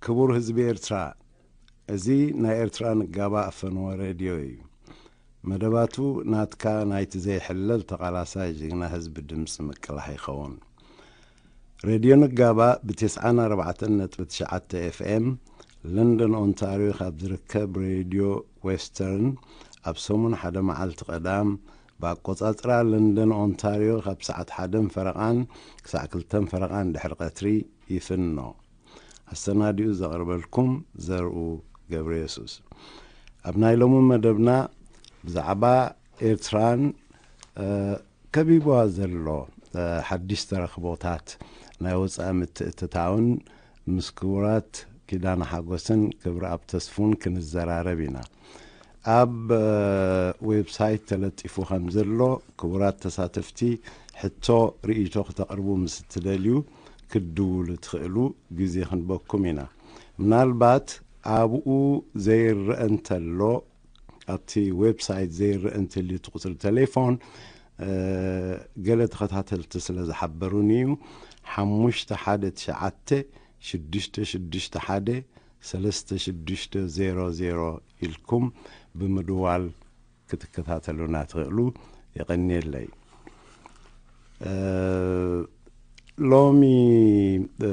ክቡር ህዝቢ ኤርትራ፣ እዚ ናይ ኤርትራ ንጋባእ ፈነወ ሬድዮ እዩ። መደባቱ ናትካ ናይቲ ዘይሕለል ተቓላሳይ ጅግና ህዝቢ ድምፂ ምቅላሕ ይኸውን። ሬድዮ ንጋባእ ብ94.9 ኤፍኤም ለንደን ኦንታርዮ ካብ ዝርከብ ሬድዮ ዌስተርን ኣብ ሰሙን ሓደ መዓልቲ ቀዳም ብኣቆጻጽራ ለንደን ኦንታርዮ ካብ ሰዓት ሓደን ፈረቓን ክሳዕ ክልተን ፈረቓን ድሕሪ ቀትሪ ይፍኖ። ኣሰናዲኡ ዘቕርበልኩም ዘርኡ ገብረየሱስ። ኣብ ናይ ሎሚ መደብና ብዛዕባ ኤርትራን፣ እ፣ ከቢብዋ ዘሎ፣ እ፣ ሓድሽ ተረኽቦታት ናይ ወጻኢ ምትእትታውን ምስ ክቡራት ኪዳነ ሓጎስን ክብረኣብ ተስፉን ክንዘራረብ ኢና። ኣብ፣ እ፣ ዌብሳይት ተለጢፉ ከም ዘሎ ክቡራት ተሳተፍቲ ሕቶ ርእይቶ ክተቕርቡ ምስ እትደልዩ ክድውሉ ትኽእሉ ግዜ ክንበኩም ኢና። ምናልባት ኣብኡ ዘይረአ እንተሎ ኣብቲ ዌብሳይት ዘይረአ እንተልዩ እቲ ቁጽሪ ቴሌፎን፣ እ፣ ገለ ተኸታተልቲ ስለ ዝሓበሩኒ እዩ። ሓሙሽተ ሓደ ትሽዓተ ሽዱሽተ ሽዱሽተ ሓደ ሰለስተ ሽዱሽተ ዜሮ ዜሮ ኢልኩም ብምድዋል ክትከታተሉና ትኽእሉ። የቐንየለይ። እ፣ ሎሚ፣ እ፣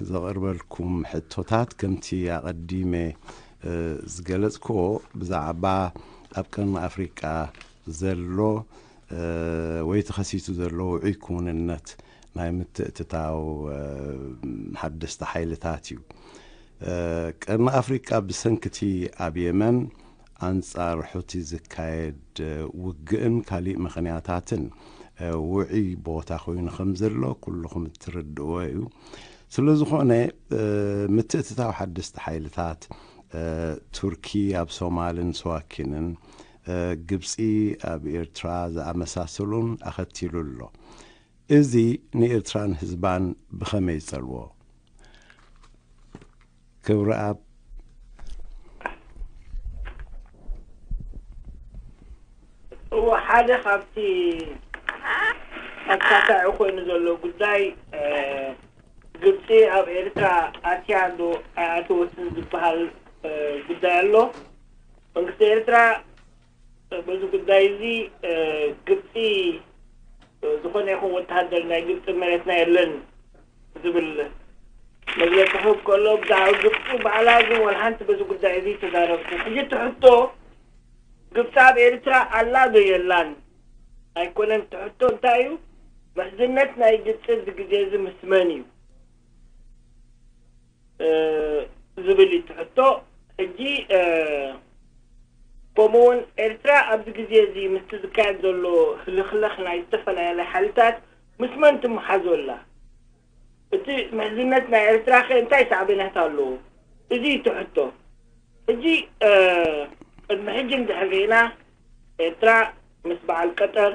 ዘቕርበልኩም ሕቶታት ከምቲ ኣቐዲመ፣ እ፣ ዝገለጽክዎ ብዛዕባ ኣብ ቀርኒ ኣፍሪቃ ዘሎ፣ እ፣ ወይ ተኸሲቱ ዘሎ ውዑይ ክውንነት ናይ ምትእትታው፣ እ፣ ሓደስቲ ሓይልታት እዩ። እ፣ ቀርኒ ኣፍሪቃ ብሰንክቲ ኣብ የመን ኣንጻር ሑቲ ዝካየድ ውግእን ካሊእ ምኽንያታትን፣ እ፣ ውዑይ ቦታ ኮይኑ ከም ዘሎ ኩልኹም እትርድእዎ እዩ። ስለ ዝኾነ፣ እ፣ ምትእትታው ሓደስቲ ሓይልታት፣ እ፣ ቱርኪ ኣብ ሶማልን ስዋኪንን፣ እ፣ ግብጺ ኣብ ኤርትራ ዝኣመሳሰሉን ኣኸቲሉ ኣሎ። እዚ ንኤርትራን ህዝባን ብኸመይ ይጸልዎ? ክብረኣብ። እዎ፣ ሓደ ካብቲ ኣካታዒ ኮይኑ ዘሎ ጉዳይ፣ እ፣ ግብፂ ኣብ ኤርትራ ኣትያ ዶ ኣይኣተወትን ዝበሃል፣ እ፣ ጉዳይ ኣሎ። መንግስቲ ኤርትራ በዚ ጉዳይ እዚ፣ እ፣ ግብፂ፣ እ፣ ዝኾነ ይኹን ወተሃደር ናይ ግብፂ መሬትና የለን ዝብል መግለፂ ክህብ ከሎ፣ ብዛዕባ ግብፂ ባዕላ ግን ዋላ ሓንቲ በዚ ጉዳይ እዚ ተዛረብትን። ሕጂ እቲ ሕቶ፣ ግብፂ ኣብ ኤርትራ ኣላ ዶ የላን ኣይኮነን። እቲ ሕቶ እንታይ እዩ? ምሕዝነት ናይ ግብፂ እዚ ግዜ እዚ ምስ መን እዩ? እ፣ ዝብል እዩ እቲ ሕቶ። ሕጂ፣ እ፣ ከምኡ እውን ኤርትራ ኣብዚ ግዜ እዚ ምስቲ ዝካየድ ዘሎ ህልኽለኽ ናይ ዝተፈላለያ ሓይልታት ምስ መን ትመሓዞ ኣላ? እቲ ምሕዝነት ናይ ኤርትራ ከ እንታይ ሳዕቤናት ኣለዎ? እዚ እዩ እቲ ሕቶ። ሕጂ፣ እ፣ ቅድሚ ሕጂ እንድሕር ርኢና፣ ኤርትራ ምስ በዓል ቀጠር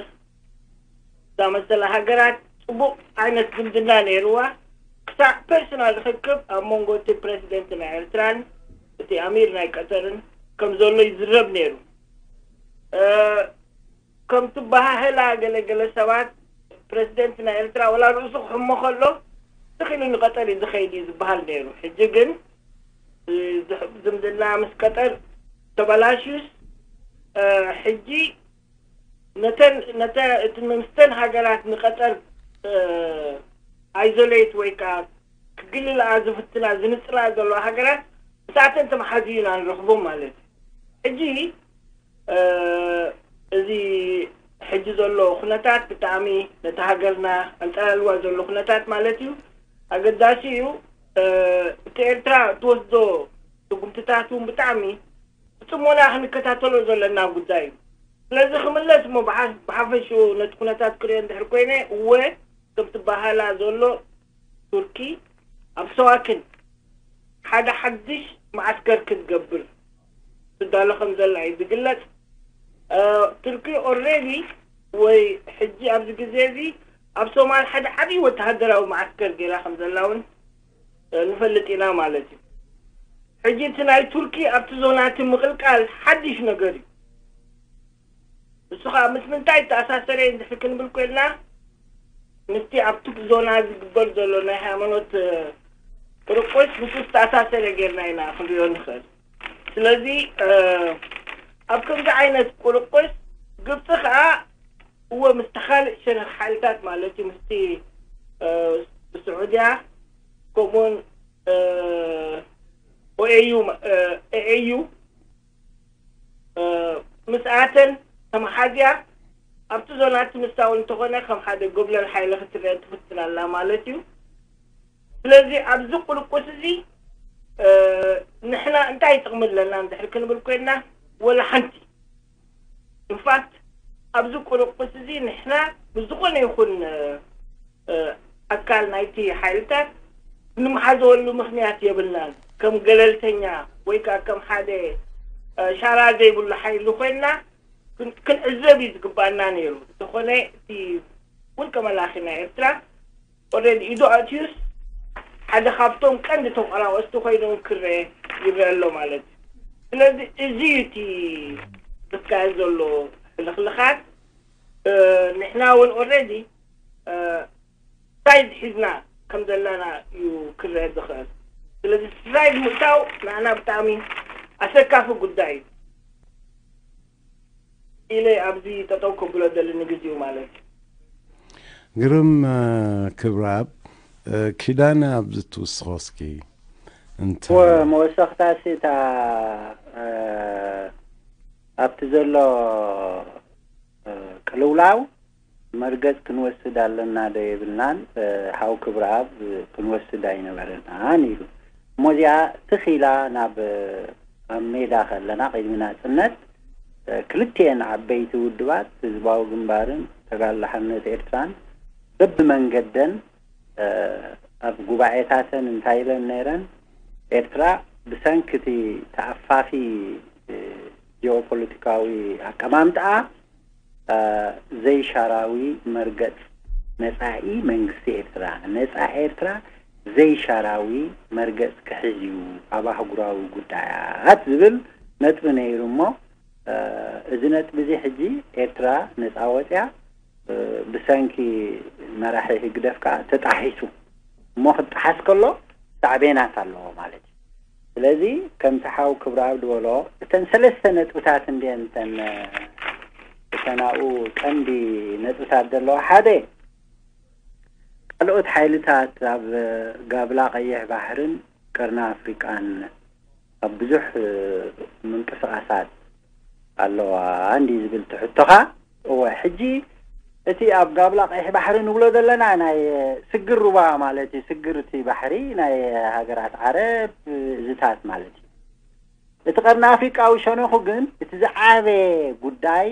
ዝኣመሰላ ሃገራት ጽቡቕ ዓይነት ዝምድና ነይርዋ። ክሳዕ ፐርሶናል ርኽክብ ኣብ መንጎ እቲ ፕረሲደንት ናይ ኤርትራን እቲ ኣሚር ናይ ቀጠርን ከም ዘሎ ይዝረብ ነይሩ። እ፣ ከም ትበሃህላ ገለ ገለ ሰባት ፕረሲደንት ናይ ኤርትራ ወላ ርእሱ ክሕሞ ከሎ ትኽ ኢሉ ንቀጠር እዩ ዝኸይድ እዩ ዝበሃል ነይሩ። ሕጂ ግን፣ እ፣ ዝሕ-፣ ዝምድና ምስ ቀጠር ተበላሽዩስ፣ እ፣ ሕጂ ነተን፣ ነተ-፣ እቲ ምስተን ሃገራት ንቀጠር፣ እ፣ ኣይዞሌት ወይ ከዓ ክግልልኣ ዝፍትና፣ ዝንጽላ ዘለዋ ሃገራት፣ ምስኣተን ተመሓዝዩ ኢና ንረኽቦም ማለት እዩ። ሕጂ፣ እ፣ እዚ ሕጂ ዘሎ ኩነታት ብጣዕሚ ነቲ ሃገርና ኣንጸላልዋ ዘሎ ኩነታት ማለት እዩ። ኣገዳሲ እዩ። እ፣ እቲ ኤርትራ እትወስዶ ስጉምትታት እውን ብጣዕሚ ብጽሞና ክንከታተሎ ዘለና ጉዳይ እዩ። ስለዚ ክምለስ እሞ ብሓ-፣ ብሓፈሽኡ ነቲ ኩነታት ክሪኦ እንድሕር ኮይነ፣ እወ፣ ከም ትበሃላ ዘሎ ቱርኪ ኣብ ሰዋክን ሓደ ሓድሽ መዓስከር ክትገብር ትዳሎ ከም ዘላ እዩ ዝግለጽ። እ፣ ቱርኪ ኦልሬዲ ወይ ሕጂ ኣብዚ ግዜ እዚ ኣብ ሶማል ሓደ ዓብዪ ወተሃደራዊ መዓስከር ገይራ ከም ዘላ እውን፣ እ፣ ንፈልጥ ኢና ማለት እዩ። ሕጂ እቲ ናይ ቱርኪ ኣብቲ ዞና እቲ ምቕልቃል ሓድሽ ነገር እዩ። ንሱ ኸዓ ምስ ምንታይ እተኣሳሰረ እዩ እንድሕር ክንብል ኮይንና፣ ምስቲ ኣብቲ ዞና ዝግበር ዘሎ ናይ ሃይማኖት፣ እ፣ ቁርቁስ ምስ ዝተኣሳሰረ ጌርና ኢና ክንሪኦ ንኽእል። ስለዚ ኣብ ከምዚ ዓይነት ቁርቁስ ግብፂ ከዓ እወ ምስቲ ካልእ ሸነኽ ሓይልታት ማለት እዩ ምስቲ ስዑድያ ከምኡውን ኦኤዩ ኤኤዩ ምስኣተን ተመሓዝያ ኣብቲ ዞናት ምስታው እንተኾነ ከም ሓደ ጎብለል ሓይሊ ክትረአ ትፍትን ኣላ ማለት እዩ። ስለዚ ኣብዚ ቁርቁስ እዚ ንሕና እንታይ ጥቕሚ ኣለና እንድሕር ክንብል ኮይንና ወላ ሓንቲ። ኢንፋክት ኣብዚ ቁርቁስ እዚ ንሕና ብዝኾነ ይኹን ኣካል ናይቲ ሓይልታት ንምሓዘወሉ ምኽንያት የብልናን። ከም ገለልተኛ ወይ ከዓ ከም ሓደ ሻራ ዘይብሉ ሓይሊ ኮይንና ክንዕዘብ እዩ ዝግባኣና ነይሩ። እንተኾነ እቲ ውልቀ መላኺ ናይ ኤርትራ ኦረዲ ኢዱ ኣእትዩስ ሓደ ካብቶም ቀንዲ ተቆራወስቲ ኮይኖም ክረአ ይረአ ኣሎ ማለት እዩ። ስለዚ እዚ እዩ እቲ ዝካየድ ዘሎ ሕልኽልኻት። ንሕና እውን ኦረዲ ሳይድ ሒዝና ከም ዘለና እዩ ክረአ ዝኽእል። ስለዚ ሳይድ ምእታው ንዓና ብጣዕሚ ኣሰካፊ ጉዳይ እዩ ኢለ ኣብዚ ጠጠው ከብሎ ደሊ ንግዚኡ ማለት እዩ። ግርም ክብረኣብ፣ ኪዳነ ኣብዚ ትውስኾ እስኪ እንተ መወሰኽታሲ እታ ኣብቲ ዘሎ ቅልውላው መርገጽ ክንወስድ ኣለና ዶ የብልናን፣ ሓው ክብረኣብ ክንወስድ ኣይነበረናን ኢሉ። እሞ እዚኣ ትኺላ ናብ ኣብ ሜዳ ከለና ቅድሚ ናጽነት ክልቲኤን ዓበይቲ ውድባት ህዝባዊ ግንባርን ተጋድሎ ሓርነት ኤርትራን በብመንገደን ኣብ ጉባኤታተን እንታይ ኢለን ነይረን? ኤርትራ ብሰንኪ እቲ ተኣፋፊ ጂኦፖለቲካዊ ኣቀማምጣኣ ዘይሻራዊ መርገጽ መጻኢ መንግስቲ ኤርትራ፣ ነጻ ኤርትራ ዘይሻራዊ መርገጽ ክሕዝ እዩ ኣብ ኣህጉራዊ ጉዳያት ዝብል ነጥቢ ነይሩ። እሞ እዚ ነጥቢ እዚ ሕጂ ኤርትራ ነጻ ወጽያ ብሰንኪ መራሒ ህግደፍ ከዓ ተጣሒሱ። እሞ ክጠሓስ ከሎ ሳዕቤናት ኣለዎ ማለት እዩ። ስለዚ ከምቲ ሓው ክብረኣብ ዝበሎ እተን ሰለስተ ነጥብታት እንድየን እተን እተን ኣብኡ ቀንዲ ነጥብታት ዘለዋ ሓደ ካልኦት ሓይልታት ኣብ ጋብላ ቀይሕ ባሕርን ቀርኒ ኣፍሪቃን ኣብ ብዙሕ ምንቅስቃሳት ኣለዋ እንዲ ዝብል ትሕቶኻ። እወ ሕጂ እቲ ኣብ ጋብላ ቀይሕ ባሕሪ ንብሎ ዘለና ናይ ስግር ሩባ ማለት እዩ። ስግር እቲ ባሕሪ ናይ ሃገራት ዓረብ እዝታት ማለት እዩ። እቲ ቀርኒ ኣፍሪቃዊ ሸነኹ ግን እቲ ዝዓበየ ጉዳይ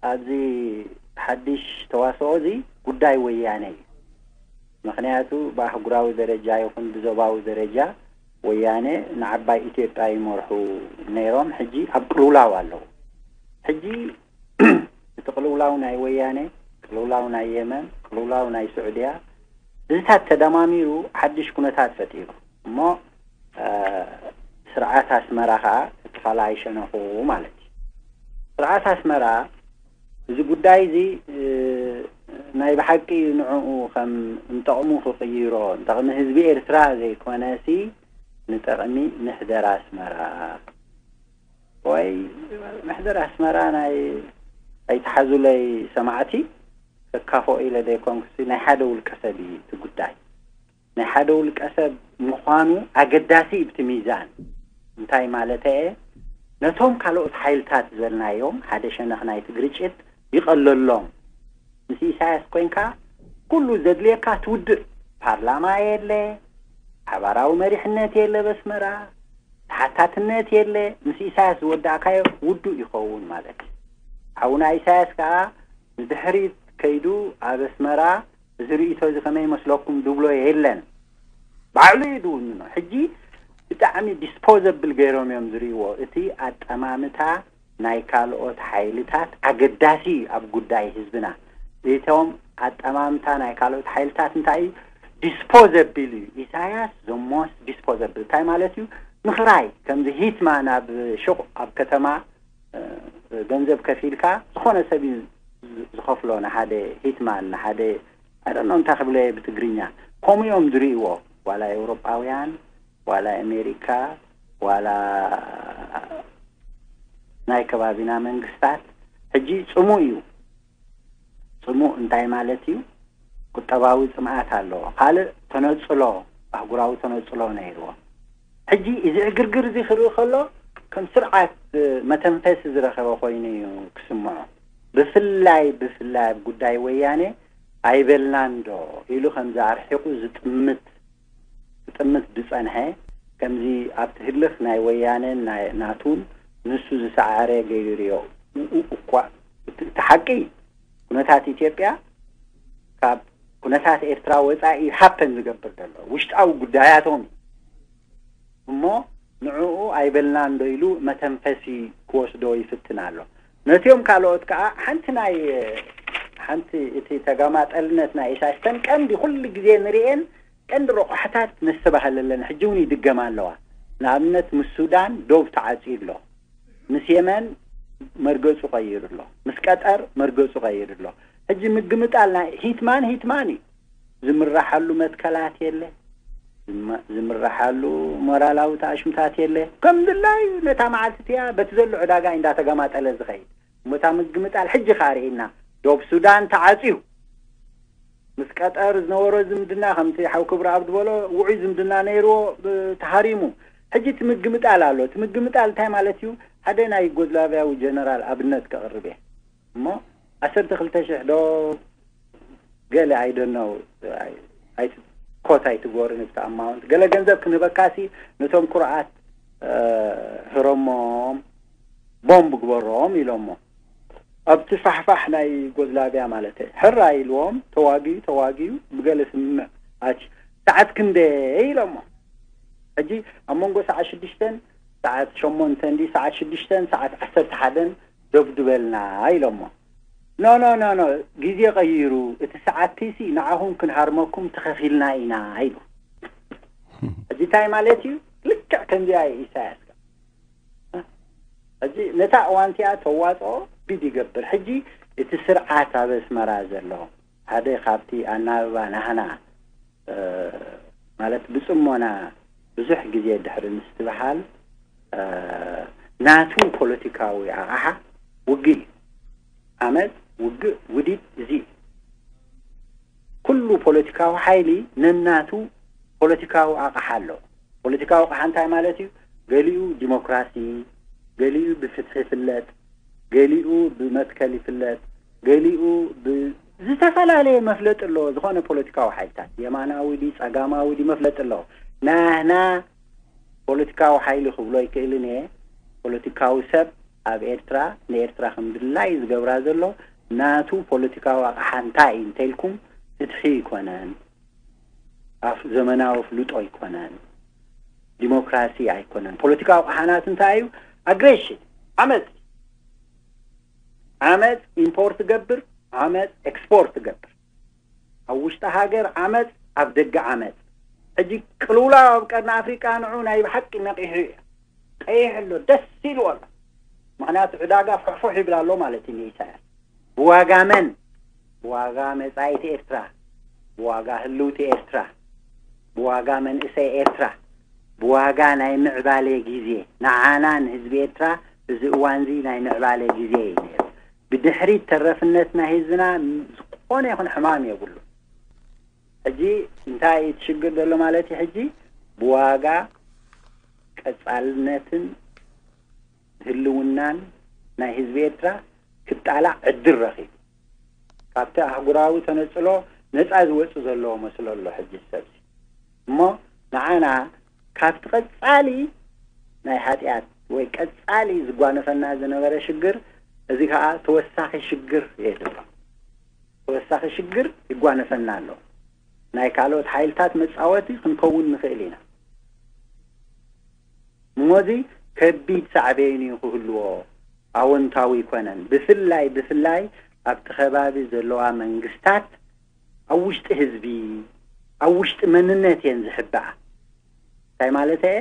ኣብዚ ሓድሽ ተዋስኦ እዚ ጉዳይ ወያነ እዩ። ምክንያቱ ብኣህጉራዊ ደረጃ ይኹን ብዞባዊ ደረጃ ወያነ ንዓባይ ኢትዮጵያ ይመርሑ ነይሮም። ሕጂ ኣብ ቅልውላው ኣለዉ። ሕጂ እቲ ቅልውላው ናይ ወያነ፣ ቅልውላው ናይ የመን፣ ቅልውላው ናይ ስዑድያ እዚታት ተደማሚሩ ሓድሽ ኩነታት ፈጢሩ እሞ ስርዓት ኣስመራ ከዓ እቲ ካልኣይ ሸነኹ ማለት እዩ። ስርዓት ኣስመራ እዚ ጉዳይ እዚ ናይ ብሓቂ ንዕኡ ከም ንጠቕሙ ክቕይሮ ንጠቕሚ ህዝቢ ኤርትራ ዘይኮነሲ ንጠቕሚ ምሕደር ኣስመራ ወይ ምሕደር ኣስመራ ናይ ኣይትሓዙለይ ሰማዕቲ ከካፎ ኢለ ዘይኮንኩሲ ናይ ሓደ ውልቀ ሰብ እዩ እቲ ጉዳይ። ናይ ሓደ ውልቀ ሰብ ምዃኑ ኣገዳሲ እዩ ብቲ ሚዛን። እንታይ ማለት እየ? ነቶም ካልኦት ሓይልታት ዝበልናዮም ሓደ ሸነኽ ናይቲ ግርጭት ይቐለሎም። ምስ ኢሳያስ ኮይንካ ኩሉ ዘድልየካ ትውድእ። ፓርላማ የለ፣ ሓባራዊ መሪሕነት የለ በስመራ፣ ተሓታትነት የለ። ምስ ኢሳያስ ዝወዳእካዮ ውዱእ ይኸውን ማለት እዩ። ሓውና ኢሳያስ ከዓ ንድሕሪት ከይዱ ኣብ ኣስመራ እዚ ርእይቶ እዚ ከመይ ይመስለኩም ድብሎ የለን። ባዕሉ እዩ ድውንኖ። ሕጂ ብጣዕሚ ዲስፖዘብል ገይሮም እዮም ዝርእይዎ። እቲ ኣጠማምታ ናይ ካልኦት ሓይልታት ኣገዳሲ እዩ ኣብ ጉዳይ ህዝብና። እቶም ኣጠማምታ ናይ ካልኦት ሓይልታት እንታይ እዩ? ዲስፖዘብል እዩ። ኢሳያስ ዘሞስ ዲስፖዘብል እንታይ ማለት እዩ? ምኽራይ ከምዚ ሂትማን ኣብ ሹቕ ኣብ ከተማ ገንዘብ ከፊልካ ዝኾነ ሰብ እዩ ዝኸፍሎ ንሓደ ሂትማን ንሓደ ኣይ ዶንት ኖ እንታይ ክብለ ብትግርኛ ከምኡ እዮም ዝርእይዎ ዋላ ኤውሮጳውያን ዋላ ኣሜሪካ፣ ዋላ ናይ ከባቢና መንግስታት ሕጂ ጽሙእ እዩ። ጽሙእ እንታይ ማለት እዩ? ቁጠባዊ ጽምኣት ኣለዎ። ካልእ ተነጽሎ፣ ኣህጉራዊ ተነጽሎ ነይርዎ። ሕጂ እዚ ዕግርግር እዚ ክርኢ ከሎ ከም ስርዓት መተንፈሲ ዝረኸበ ኮይኑ እዩ ክስምዖ። ብፍላይ ብፍላይ ኣብ ጉዳይ ወያነ ኣይበልናን ዶ ኢሉ ከምዚ ኣርሒቑ ዝጥምት ክጥምት ዝጸንሐ፣ ከምዚ ኣብቲ ህልኽ ናይ ወያነን ናይ ናቱን ንሱ ዝሰዓረ ገይሩ ይርኦ። እኳ እቲ እቲ ሓቂ ኩነታት ኢትዮጵያ ካብ ኩነታት ኤርትራ ወጻኢ ሃፐን ዝገብር ዘሎ ውሽጣዊ ጉዳያቶም እዩ። እሞ ንዕኡ ኣይበልናን ዶ ኢሉ መተንፈሲ ክወስዶ ይፍትን ኣሎ። ነቲኦም ካልኦት ከኣ ሓንቲ ናይ ሓንቲ እቲ ተጋማጠልነት ናይ ኢሳያስ ተን ቀንዲ ኩሉ ግዜ ንርእየን ቀንዲ ረቋሕታት ነስተባህለለን ሕጂ እውን ይድገማ ኣለዋ። ንኣብነት ምስ ሱዳን ዶብ ተዓጽዩ ኣሎ፣ ምስ የመን መርገጹ ቀይሩ ኣሎ፣ ምስ ቀጠር መርገጹ ቀይሩ ኣሎ። ሕጂ ምግምጣል ናይ ሂትማን ሂትማን እዩ። ዝምራሓሉ መትከላት የለ፣ ዝም- ዝምራሓሉ ሞራላዊ ተኣሽምታት የለ። ከም ድላዩ ነታ መዓልቲ እቲኣ በቲ ዘሎ ዕዳጋ እንዳተጋማጠለ ዝኸይድ። እሞ እታ ምግምጣል ሕጂ ከኣ ርኢና፣ ዶብ ሱዳን ተዓጽዩ፣ ምስ ቀጠር ዝነበሮ ዝምድና ከምቲ ሓው ክብረኣብ ዝበሎ ውዑይ ዝምድና ነይርዎ፣ ብ- ተሃሪሙ። ሕጂ እቲ ምግምጣል ኣሎ። እቲ ምግምጣል እንታይ ማለት እዩ? ሓደ ናይ ዩጎዝላቭያዊ ጀነራል ኣብነት ከቕርብ እየ እሞ ዓሰርተ ክልተ ሽሕ ዶ ገለ ኣይደነው ኮት ኣይትጎርን ብቲ ኣማውንት ገለ ገንዘብ ክንህበካሲ ነቶም ኩርዓት ህረሞም ቦምብ ግበሮም ኢሎሞ። ኣብቲ ፋሕፋሕ ናይ ዩጎዝላቪያ ማለት ሕራ ኢልዎም ተዋግዩ ተዋግዩ ብገለ ስምምዕ ኣትዩ። ሰዓት ክንደይ ኢሎሞ። ሕጂ ኣብ መንጎ ሰዓት ሽዱሽተን ሰዓት ሸሞንተን ድዩ ሰዓት ሽዱሽተን ሰዓት ዓሰርተ ሓደን ደብድበልና ኢሎሞ። ኖ ኖ ኖ ኖ ግዜ ቀይሩ፣ እቲ ሰዓትሲ ንዓኹም ክንሃርመኩም ተኸፊልና ኢና ኢሉ። ሕጂ እንታይ ማለት እዩ? ልክዕ ከምዚኣ እዩ ኢሳያስ። ሕጂ ነታ እዋንቲኣ ተዋፅኦ ቢድ ይገብር። ሕጂ እቲ ስርዓት ኣብ ኣስመራ ዘሎ ሓደ ካብቲ ኣናብባ ናህና ማለት ብጽሞና ብዙሕ ግዜ ድሕሪ ምስትብሃል ናቱ ፖለቲካዊ ኣቕሓ ውግእ እዩ። ዓመጽ፣ ውግእ፣ ውዲት እዚ እዩ። ኩሉ ፖለቲካዊ ሓይሊ ነናቱ ፖለቲካዊ ኣቕሓ ኣለዎ። ፖለቲካዊ ኣቕሓ እንታይ ማለት እዩ? ገሊኡ ዲሞክራሲ፣ ገሊኡ ብፍትሒ ይፍለጥ፣ ገሊኡ ብመትከል ይፍለጥ፣ ገሊኡ ብዝተፈላለየ መፍለጢ ኣለዎ። ዝኾነ ፖለቲካዊ ሓይልታት የማናዊ ድዩ ጸጋማዊ ድዩ መፍለጢ ኣለዎ። ናህና ፖለቲካዊ ሓይሊ ክብሎ ኣይክእልን እየ። ፖለቲካዊ ሰብ ኣብ ኤርትራ ንኤርትራ ከም ድላዩ ዝገብራ ዘሎ ናቱ ፖለቲካዊ ኣቕሓ እንታይ እዩ እንተልኩም ፍትሒ ኣይኮነን፣ ኣፍ ዘመናዊ ኣፍልጦ ኣይኮነን፣ ዲሞክራሲ ኣይኮነን። ፖለቲካዊ ኣቕሓ ናቱ እንታይ እዩ? ኣግሬሽን፣ ዓመጽ። ዓመጽ ኢምፖርት ገብር፣ ዓመጽ ኤክስፖርት ገብር። ኣብ ውሽጢ ሃገር ዓመጽ፣ ኣብ ደገ ዓመጽ። ሕጂ ቅልውላው ኣብ ቀርኒ ኣፍሪቃ ንዑ ናይ ብሓቂ ነቒሑ እዩ። ቀይሕ ኣሎ፣ ደስ ኢሉ ኣሎ። ምኽንያቱ ዕዳጋ ፍሕፉሕ ይብል ኣሎ ማለት እዩ ንኢሳያስ። ብዋጋ መን? ብዋጋ መጻኢት ኤርትራ፣ ብዋጋ ህልውቲ ኤርትራ፣ ብዋጋ መንእሰይ ኤርትራ፣ ብዋጋ ናይ ምዕባለ ግዜ። ንዓና ንህዝቢ ኤርትራ እዚ እዋንዚ ናይ ምዕባለ ግዜ እዩ ነይሩ። ብድሕሪት ተረፍነት ናይ ህዝብና ዝኾነ ይኹን ሕማም የብሉ። ሕጂ እንታይ እዩ እቲ ሽግር ዘሎ ማለት እዩ? ሕጂ ብዋጋ ቀጻልነትን ህልውናን ናይ ህዝቢ ኤርትራ ክጣላዕ ዕድል ረኺቡ። ካብቲ ኣህጉራዊ ተነጽሎ ነጻ ዝወጽእ ዘለዎ መስሎ ኣሎ ሕጂ ሰብዚ። እሞ ንዓና ካብቲ ቀጻሊ ናይ ሓጢኣት ወይ ቀጻሊ ዝጓነፈና ዝነበረ ሽግር፣ እዚ ከኣ ተወሳኺ ሽግር የድሎ። ተወሳኺ ሽግር ይጓነፈና ኣሎ። ናይ ካልኦት ሓይልታት መጻወቲ ክንከውን ንኽእል ኢና። እሞዚ ከቢድ ሳዕቤን እዩ ክህልዎ፣ ኣወንታዊ ኣይኮነን። ብፍላይ ብፍላይ ኣብቲ ከባቢ ዘለዋ መንግስታት ኣብ ውሽጢ ህዝቢ፣ ኣብ ውሽጢ መንነት እየን ዝሕብኣ። እንታይ ማለት እየ?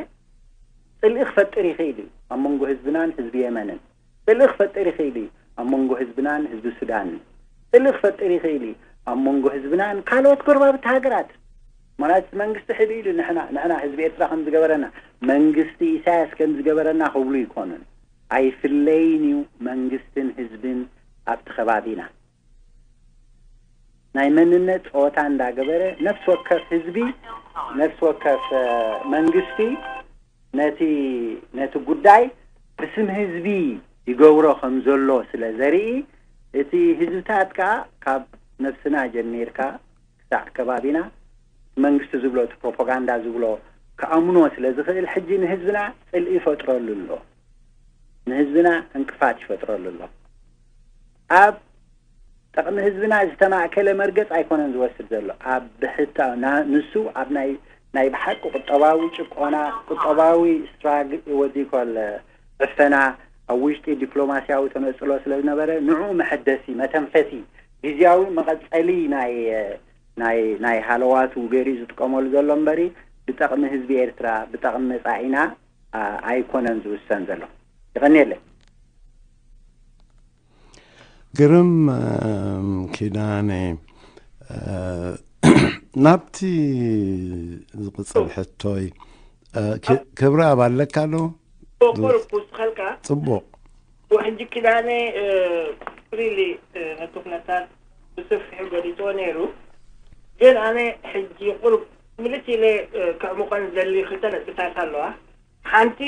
ጽልኢ ክፈጥር ይኽእል እዩ ኣብ መንጎ ህዝብናን ህዝቢ የመንን። ጽልኢ ክፈጥር ይኽእል እዩ ኣብ መንጎ ህዝብናን ህዝቢ ሱዳንን። ጽልኢ ክፈጥር ይኽእል እዩ ኣብ መንጎ ህዝብናን ካልኦት ጎረባብቲ ሃገራት። ማለት መንግስቲ ሕድ ኢሉ ንሕና ንሕና ህዝቢ ኤርትራ ከም ዝገበረና መንግስቲ ኢሳያስ ከም ዝገበረና ክብሉ ይኮኑን። ኣይፍለይን እዩ መንግስትን ህዝብን ኣብቲ ከባቢና ናይ መንነት ጸወታ እንዳገበረ ነፍሲ ወከፍ ህዝቢ ነፍሲ ወከፍ መንግስቲ ነቲ ነቲ ጉዳይ ብስም ህዝቢ ይገብሮ ከም ዘሎ ስለ ዘርኢ እቲ ህዝብታት ከኣ ካብ ነፍስና ጀሚርካ ክሳዕ ከባቢና መንግስቲ ዝብሎ እቲ ፕሮፓጋንዳ ዝብሎ ክኣምኖ ስለ ዝኽእል ሕጂ ንህዝብና ጽልኢ ይፈጥረሉ ኣሎ። ንህዝብና ዕንቅፋት ይፈጥረሉ ኣሎ። ኣብ ጥቕሚ ህዝብና ዝተማእከለ መርገጽ ኣይኮነን ዝወስድ ዘሎ። ኣብ ብሕታ ንሱ ኣብ ናይ ናይ ብሓቂ ቁጠባዊ ጭቆና ቁጠባዊ ስትራግ ወዲኮል ዕፈና ኣብ ውሽጢ ዲፕሎማሲያዊ ተነጽሎ ስለ ዝነበረ ንዑ መሐደሲ መተንፈሲ ግዜያዊ መቐጸሊ ናይ ናይ ናይ ሃለዋቱ ገይሩ ዝጥቀመሉ ዘሎ እምበሪ ብጠቕሚ ህዝቢ ኤርትራ ብጠቕሚ መጻኢና ኣይኮነን ዝውሰን ዘሎ። ይቐንየለይ። ግርም ኪዳነ፣ ናብቲ ዝቕጽል ሕቶይ ክብረ ኣብ ኣለካ ዶ? ቁሩብ ክውስኸልካ። ጽቡቕ። ሕጂ ኪዳነ ሪሊ ነቲ ኩነታት ብሰፊሑ ገሊፅዎ ነይሩ። ግን ኣነ ሕጂ ቁሩብ ምልስ ኢለ ከዕሙቐን ዘሊ ክልተ ነጥብታት ኣለዋ። ሓንቲ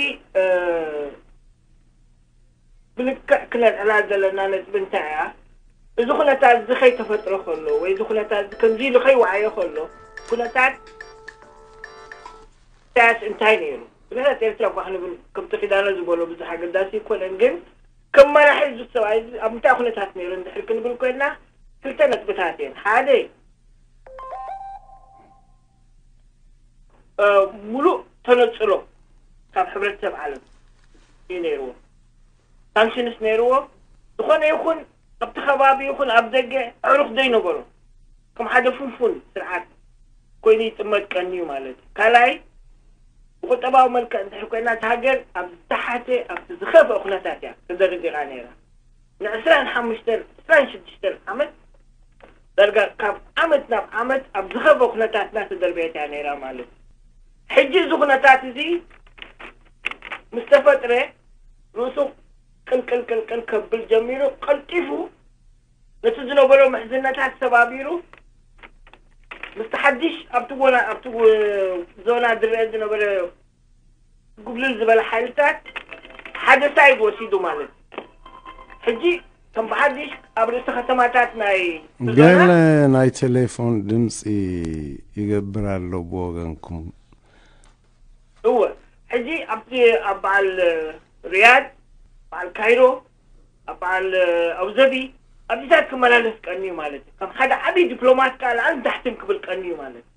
ብልክዕ ክነልዕላ ዘለና ነጥቢ እንታይ እያ? እዚ ኩነታት እዚ ከይተፈጥረ ከሎ ወይ እዚ ኩነታት እዚ ከምዚ ኢሉ ከይወዓየ ከሎ ኩነታት ኢሳያስ እንታይ ነይሩ? ኩነታት ኤርትራ እኳ ክንብል ከምቲ ኪዳነ ዝበሎ ብዙሕ ኣገዳሲ ኣይኮነን፣ ግን ከም መራሒ እዚ ሰብኣይ እዚ ኣብ እንታይ ኩነታት ነይሩ እንድሕር ክንብል ኮይንና ክልተ ነጥብታት እየን። ሓደ ሙሉእ ተነፅሎ ካብ ሕብረተሰብ ዓለም እዩ ነይርዎ። ሳንክሽንስ ነይርዎ። ዝኾነ ይኹን ኣብቲ ከባቢ ይኹን ኣብ ደገ ኣዕሩኽ ዘይነበሮ ከም ሓደ ፍንፉን ስርዓት ኮይኑ ይጥመት ቀንዩ ማለት እዩ። ካልኣይ ብቁጠባዊ መልክዕ እንድሕር ኮይና እታ ሃገር ኣብ ዝተሓተ ኣብቲ ዝኸፍአ ኩነታት እያ ተዘርዚራ ነይራ። ንዕስራን ሓሙሽተን ዕስራን ሽዱሽተን ዓመት ዳርጋ ካብ ዓመት ናብ ዓመት ኣብ ዝኸፍአ ኩነታት እናተደርበየት እያ ነይራ ማለት እዩ። ሕጂ እዚ ኩነታት እዚ ምስ ተፈጥረ ርእሱ ቅልቅል ቅልቅል ከብል ጀሚሩ ቀልጢፉ ነቲ ዝነበሮ ምሕዝነታት ሰባቢሩ ምስቲ ሓድሽ ኣብቲ ጎና ኣብቲ ዞና ዝረአ ዝነበረ ጉብልል ዝበለ ሓይልታት ሓደ ሳይድ ወሲዱ ማለት እዩ። ሕጂ ከም ብሓድሽ ኣብ ርእሲ ከተማታት ናይ ገለ ናይ ቴሌፎን ድምፂ ይገብር ኣሎ ብወገንኩም። እወ ሕጂ ኣብቲ ኣብ በዓል ሪያድ በዓል ካይሮ ኣብ በዓል ኣቡዘቢ ኣብዚታት ክመላለስ ቀንዩ ማለት እዩ። ከም ሓደ ዓብዪ ዲፕሎማት ከዓ ላዕልን ታሕትን ክብል ቀንዩ ማለት እዩ።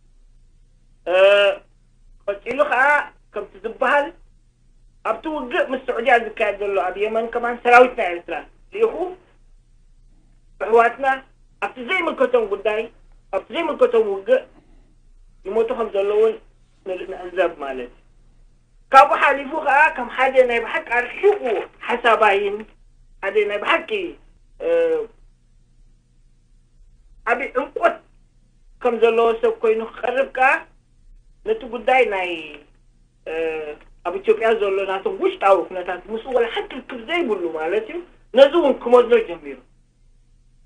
ቀፂሉ ከዓ ከምቲ ዝበሃል ኣብቲ ውግእ ምስ ስዑድያ ዝካየድ ዘሎ ኣብ የመን ከማን ሰራዊት ናይ ኤርትራ ልኢኹ ኣሕዋትና ኣብቲ ዘይምልከቶም ጉዳይ ኣብቲ ዘይምልከቶም ውግእ ይሞቱ ከም ዘለውን ንዕዘብ ማለት እዩ። ካብኡ ሓሊፉ ከዓ ከም ሓደ ናይ ብሓቂ ኣርሒቑ ሓሳባይን ሓደ ናይ ብሓቂ ዓብዪ ዕምቆት ከም ዘለዎ ሰብ ኮይኑ ክቐርብ ከዓ ነቲ ጉዳይ ናይ ኣብ ኢትዮጵያ ዘሎ ናቶም ውሽጣዊ ኩነታት ምስኡ ወላ ሓንቲ ርክብ ዘይብሉ ማለት እዩ ነዚ እውን ክመዝኖ ጀሚሩ።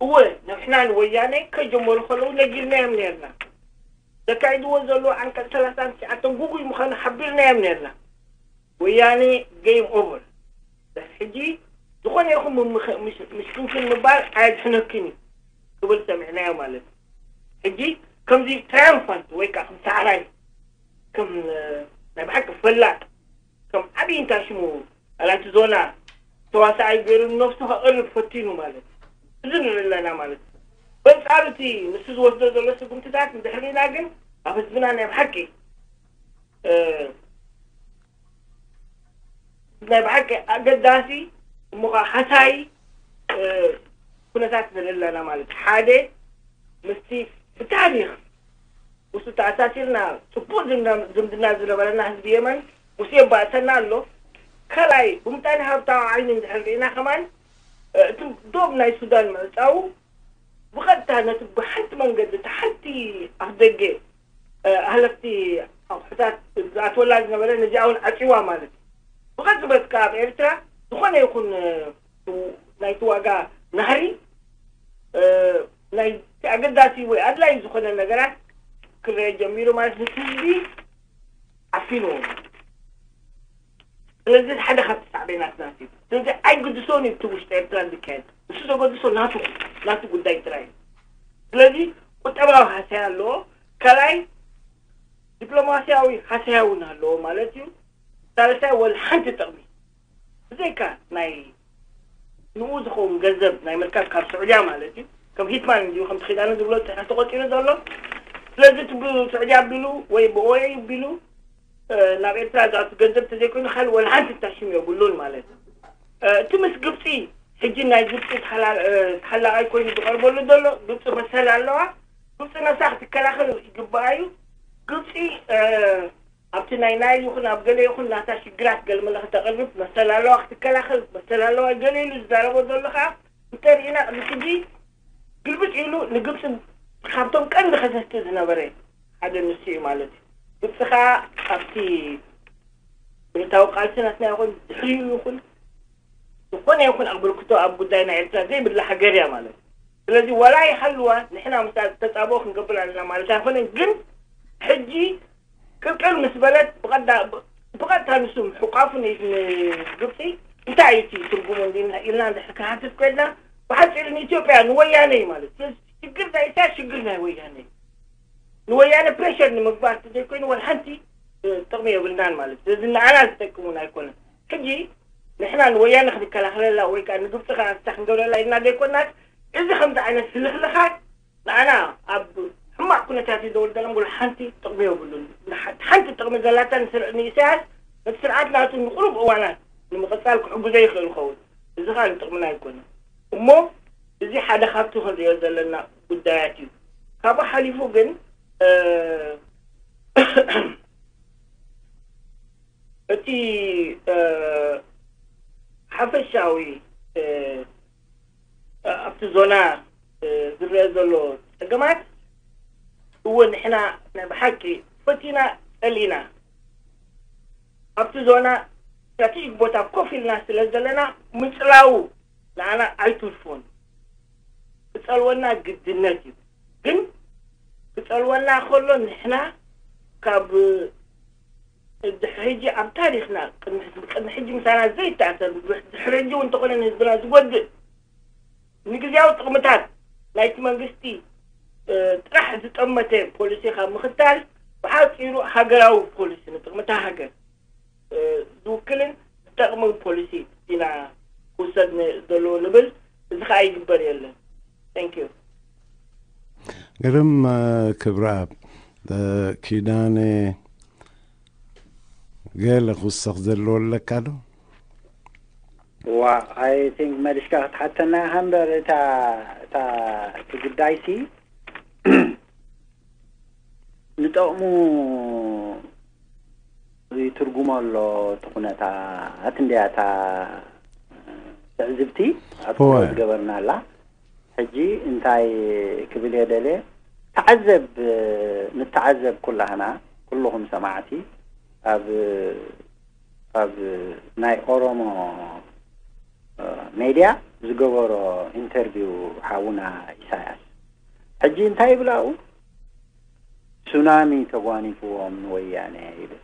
እወ ንሕና ንወያነ ከጀመሩ ከለዉ ነጊርናዮም ነርና። ዘካይድዎ ዘለዉ ዓንቀፅ ሰላሳን ትሽዓተን ጉጉይ ምዃኑ ሓቢርናዮም ነርና። ወያነ game over። ሕጂ ዝኾነ ይኹን ምምኽ- ምሽ- ምሽክንክን ምባል ኣየድሕነክን እዩ ክብል ሰሚዕናዮ ማለት እዩ። ሕጂ ከምዚ triumphant ወይ ከዓ ከም ሰዓራይ ከም ናይ ብሓቂ ፈላጥ ከም ዓብዪ እንታይ ሽሙ ኣላቲ ዞና ተዋሳኣይ ገይሩ ንነብሱ ከቕርብ ፈቲኑ ማለት እዩ። እዚ ንርኢ ኣለና ማለት እዩ። በንጻር እቲ ንሱ ዝወስዶ ዘሎ ስጉምትታት እንድሕር ርኢና ግን ኣብ ህዝብና ናይ ብሓቂ ናይ ብሓቂ ኣገዳሲ እሞ ከዓ ሃሳዪ ኩነታት ንርኢ ኣለና ማለት እዩ። ሓደ ምስቲ ብታሪኽ ምስኡ ተኣሳሲርና ፅቡቅ ዝምድና ዝነበረና ህዝቢ የመን ምስኡ የባእሰና ኣሎ። ካልኣይ ብምጣኔ ሃብታዊ ዓይኒ እንድሕር ርኢና ከማን እቲ ዶብ ናይ ሱዳን ምዕፃዉ ብቐጥታ ነቲ ብሓንቲ መንገዲ እቲ ሓንቲ ኣፍደገ ሃለፍቲ ኣቑሑታት ዝኣትወላ ዝነበረ ነዚኣ እውን ዓፂዋ ማለት እዩ። ብቐፅበት ከዓ ኣብ ኤርትራ ዝኾነ ይኹን ናይቲ ዋጋ ናህሪ ናይ ኣገዳሲ ወይ ኣድላይ ዝኾነ ነገራት ክረአ ጀሚሩ ማለት ነቲ ህዝቢ ዓፊንዎ። ስለዚ ሓደ ካብቲ ሳዕቤናት ናት እዩ። ስለዚ ኣይግድሶን እዩ እቲ ውሽጢ ኤርትራ ዝካየድ። እሱ ዘገድሶ ናቱ ናቱ ጉዳይ ጥራይ እዩ። ስለዚ ቁጠባዊ ሃሰያ ኣለዎ። ካልኣይ ዲፕሎማሲያዊ ሃሰያ እውን ኣለዎ ማለት እዩ። ሳልሳይ ወላ ሓንቲ ጥቕሚ ብዘይካ ናይ ንኡ ዝኸውን ገንዘብ ናይ ምርካብ ካብ ስዑድያ ማለት እዩ። ከም ሂትማን እንዲሁ ከምቲ ኪዳነ ዝብሎ ተቆፂሩ ዘሎ። ስለዚ እቲ ብስዑድያ ኣቢሉ ወይ ብኦኤ ኣቢሉ ናብ ኤርትራ ዝኣቱ ገንዘብ ተዘይኮይኑ ካልእ ወላ ሓንቲ ታሽም የብሉን ማለት እዩ። እቲ ምስ ግብፂ ሕጂ ናይ ግብፂ ተሓላቃይ ኮይኑ ዝቀርበሉ ዘሎ ግብፂ መሰል ኣለዋ። ግብፂ ነብሳ ክትከላኸል ይግባኣ እዩ። ግብፂ ኣብቲ ናይ ናይል ይኹን ኣብ ገለ ይኹን ናታ ሽግራት ገለ መለ ክተቕርብ መሰል ኣለዋ፣ ክትከላኸል መሰል ኣለዋ። ገለ ኢሉ ዝዛረቦ ዘሎ ከዓ እንተሪእና ቅድሚ ሕጂ ግልብጥ ኢሉ ንግብፂ ካብቶም ቀንዲ ከሰስቲ ዝነበረ ሓደ ንሱ እዩ ማለት እዩ። ግብፂ ከዓ ኣብቲ ብረታዊ ቃልሲ ናትና ይኹን ድሕሪኡ ይኹን ዝኾነ ይኹን ኣበርክቶ ኣብ ጉዳይ ናይ ኤርትራ ዘይብላ ሃገር እያ ማለት እዩ። ስለዚ ዋላ ይሃልዋ ንሕና ምስ ተጻብኦ ክንገብር ኣለና ማለት ኣይኮነን። ግን ሕጂ ቅልቅል ምስ በለት ብቐዳ- ብቐጥታ ንሱ ምሕቋፉ ን- ንግብፂ እንታይ እዩ እቲ ትርጉሙ እንዲ- ኢልና እንድሕር ክንሓትት ኮይና ብሓፂሩ ንኢትዮጵያ ንወያነ እዩ ማለት እዩ። ስለዚ ሽግር ናይ ኢሳያስ ሽግር ናይ ወያነ እዩ። ንወያነ ፕሬሸር ንምግባር ተዘይኮይኑ ወላ ሓንቲ ጥቕሚ የብልናን ማለት እዩ። ስለዚ ንዓና ዝጠቅሙን ኣይኮነን። ሕጂ ንሕና ንወያነ ክንከላኸለላ ወይ ከዓ ንግብፂ ከዓ ንሳ ክንገብረላ ኢልና ዘይኮናስ እዚ ከምዚ ዓይነት ህልኽልኻት ንዓና ኣብ ሕማቕ ኩነታት እዩ ዘወርደና እምበር ሓንቲ ጥቕሚ የብሉን። ንሓ- ሓንቲ ጥቕሚ ዘላታ ንስር- ንኢሳያስ ነቲ ስርዓት ናቱ ንቁሩብ እዋናት ንምቕፃል ክሕግዞ ይኽእል ይኸውን። እዚ ከዓ ንጥቕምና ኣይኮነን። እሞ እዚ ሓደ ካብቲ ክንሪኦ ዘለና ጉዳያት እዩ። ካብኡ ሓሊፉ ግን እ፣ እቲ እ፣ ሓፈሻዊ እ፣ ኣብቲ ዞና ዝረአ ዘሎ ፀገማት እወ ንሕና ናይ ብሓቂ ፈቲና ፀሊና ኣብቲ ዞና ስትራቴጂክ ቦታ ኮፍ ኢልና ስለ ዘለና ምፅላው ንዓና ኣይትልፎን። ክፀልወና ግድነት እዩ። ግን ክፀልወና ከሎ ንሕና ካብ ድሕሪ ሕጂ ኣብ ታሪኽና ቅድሚ ቅድሚ ሕጂ ምሳና ዘይተኣሰር ድሕሪ ሕጂ እውን እንተኾነ ንህዝብና ዝጎድእ ንግዜያዊ ጥቕምታት ናይቲ መንግስቲ ጥራሕ ዝጠመተ ፖሊሲ ካብ ምኽታል ብሓፂሩ ሃገራዊ ፖሊሲ ንጥቕምታ ሃገር ዝውክልን ዝጠቕምን ፖሊሲ ኢና ክውሰድ ዘለዎ ንብል። እዚ ከዓ ይግበር የለን። Thank you። ግርም ክብረኣብ ኪዳነ ገለ ክውሰኽ ዘለዎ ኣለካ ዶ? ዋ I think መሊስካ ክትሓተና ኢኻ እምበር እታ እታ እቲ ጉዳይ ሲ ንጠቕሙ ይትርጉሞ ኣሎ እቲ ኩነታት እንድያ እታ ትዕዝብቲ ኣብ ትኩረት ዝገበርናላ። ሕጂ እንታይ ክብል እየ ደልየ ተዓዘብ ንተዓዘብ ኩላህና ኩልኹም ሰማዕቲ ኣብ ኣብ ናይ ኦሮሞ ሜድያ ዝገበሮ ኢንተርቪው ሓውና ኢሳያስ ሕጂ እንታይ ይብል ኣብኡ ሱናሚ ተጓኒፍዎም ንወያነ ይብል።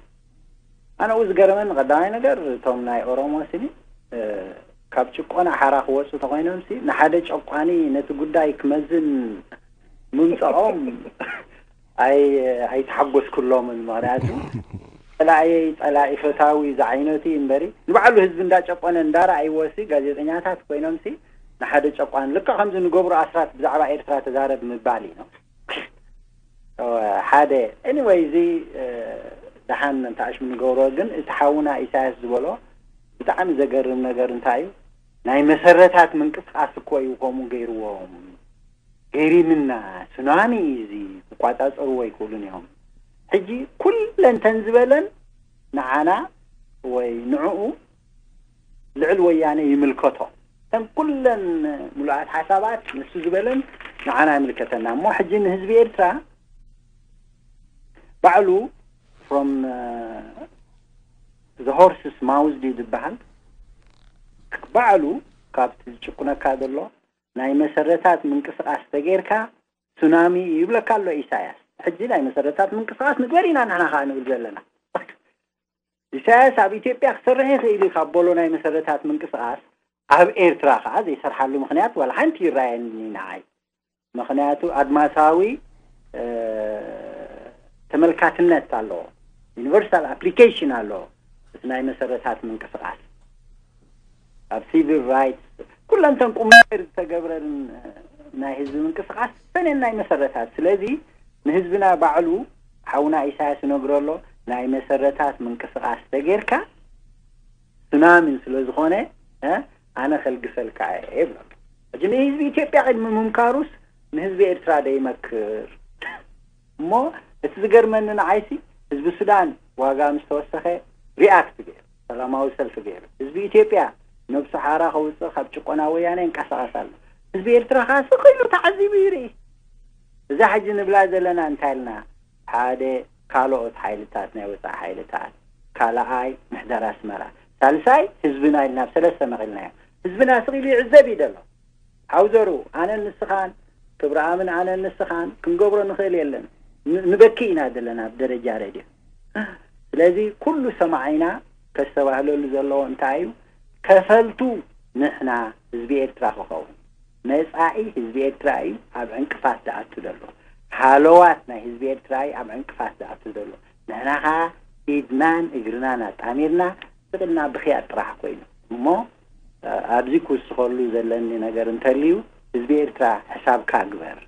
ኣነ ኡ ዝገረመኒ ቀዳማይ ነገር እቶም ናይ ኦሮሞ ስኒ ካብ ጭቆና ሓራ ክወፁ ተኮይኖም ሲ ንሓደ ጨቋኒ ነቲ ጉዳይ ክመዝን ምምፀኦም ኣይ ኣይተሓጎስኩሎምን ምክንያቱ ፀላእየይ ፀላኢ ፈታዊ ዝዓይነቱ እዩ እምበሪ ንባዕሉ ህዝቢ እንዳጨቆነ እንዳረኣይዎ ሲ ጋዜጠኛታት ኮይኖም ሲ ንሓደ ጨቋኒ ልክዕ ከምዚ ንገብሩ ኣስራት ብዛዕባ ኤርትራ ተዛረብ ምባል እዩ ሓደ anyway እዚ ደሓን እንተኣሽሙ ንገብሮ ግን እቲ ሓውና ኢሳያስ ዝበሎ ብጣዕሚ ዘገርም ነገር እንታይ እዩ ናይ መሰረታት ምንቅስቃስ እኮ እዩ ከምኡ ገይርዎም ገይሪምና ሱናሚ እዩ እዚ ክቋፃፀርዎ ኣይክእሉን እዮም ሕጂ ኩለን ተን ዝበለን ንዓና ወይ ንዕኡ ልዕል ወያነ ይምልከቶ እተን ኩለን ሙሉኣት ሓሳባት ንሱ ዝበለን ንዓና ይምልከተና እሞ ሕጂ ንህዝቢ ኤርትራ ባዕሉ from the horse's mouth ድዩ ዝበሃል? ባዕሉ ካብቲ ዝጭቁነካ ዘሎ ናይ መሰረታት ምንቅስቃስ ተጌርካ ሱናሚ እዩ ይብለካ ኣሎ ኢሳያስ። ሕጂ ናይ መሰረታት ምንቅስቃስ ንግበር ኢና ንሕና ከዓ ንብል ዘለና። ኢሳያስ ኣብ ኢትዮጵያ ክሰርሕ ይኽእል እዩ ካብ በሎ ናይ መሰረታት ምንቅስቃስ ኣብ ኤርትራ ከዓ ዘይሰርሓሉ ምክንያት ዋላ ሓንቲ ይረኣየኒ ንዓይ። ምክንያቱ ኣድማሳዊ ተመልካትነት ኣለዎ፣ ዩኒቨርሳል ኣፕሊኬሽን ኣለዎ። እቲ ናይ መሰረታት ምንቅስቃስ ኣብ ሲቪል ራይትስ ኩለንተን ቁምነር ዝተገብረን ናይ ህዝቢ ምንቅስቃስ ሰነን ናይ መሰረታት። ስለዚ ንህዝብና ባዕሉ ሓውና ኢሳያስ ይነግሮ ኣሎ፣ ናይ መሰረታት ምንቅስቃስ ተጌርካ ሱናሚን ስለ ዝኾነ ኣነ ከልግሰልካ እየ ይብሎ። ሕጂ ንህዝቢ ኢትዮጵያ ቅድሚ ምምካሩስ ንህዝቢ ኤርትራ ደይመክር እሞ እቲ ዝገርመኒ ንዓይሲ ህዝቢ ሱዳን ዋጋ ምስ ተወሰኸ ሪኣክት ገይሩ ሰላማዊ ሰልፊ ገይሩ፣ ህዝቢ ኢትዮጵያ ነብሱ ሓራ ከውፅእ ካብ ጭቆና ወያነ ይንቀሳቐስ ኣሎ። ህዝቢ ኤርትራ ከዓ ስቕ ኢሉ ተዓዚቡ ይርኢ። እዛ ሕጂ ንብላ ዘለና እንታይ ኢልና ሓደ ካልኦት ሓይልታት ናይ ወፃኢ ሓይልታት ካልኣይ ምሕደር ኣስመራ ሳልሳይ ህዝብና ኢልና ብሰለስተ መቒልናዮ። ህዝብና ስቕ ኢሉ ይዕዘብ እዩ ዘሎ። ሓውዘሩ ኣነን ንስኻን ክብረኣምን ኣነን ንስኻን ክንገብሮ ንኽእል የለን። ንበኪ ኢና ዘለና ኣብ ደረጃ ሬድዮ። ስለዚ ኩሉ ሰማዒና ከስተባህለሉ ዘለዎ እንታይ እዩ? ከፈልቱ ንሕና ህዝቢ ኤርትራ ክኸውን መጻኢ ህዝቢ ኤርትራ እዩ ኣብ ዕንቅፋት ዝኣቱ ዘሎ። ሃለዋት ናይ ህዝቢ ኤርትራ እዩ ኣብ ዕንቅፋት ዝኣቱ ዘሎ። ንሕና ኸኣ ኢድናን እግርናን ኣጣሚርና ስቕ ኢልና ብኽያት ጥራሕ ኮይኑ እሞ ኣብዚ ክውስኸሉ ዘለኒ ነገር እንተልዩ ህዝቢ ኤርትራ ሕሳብካ ግበር፣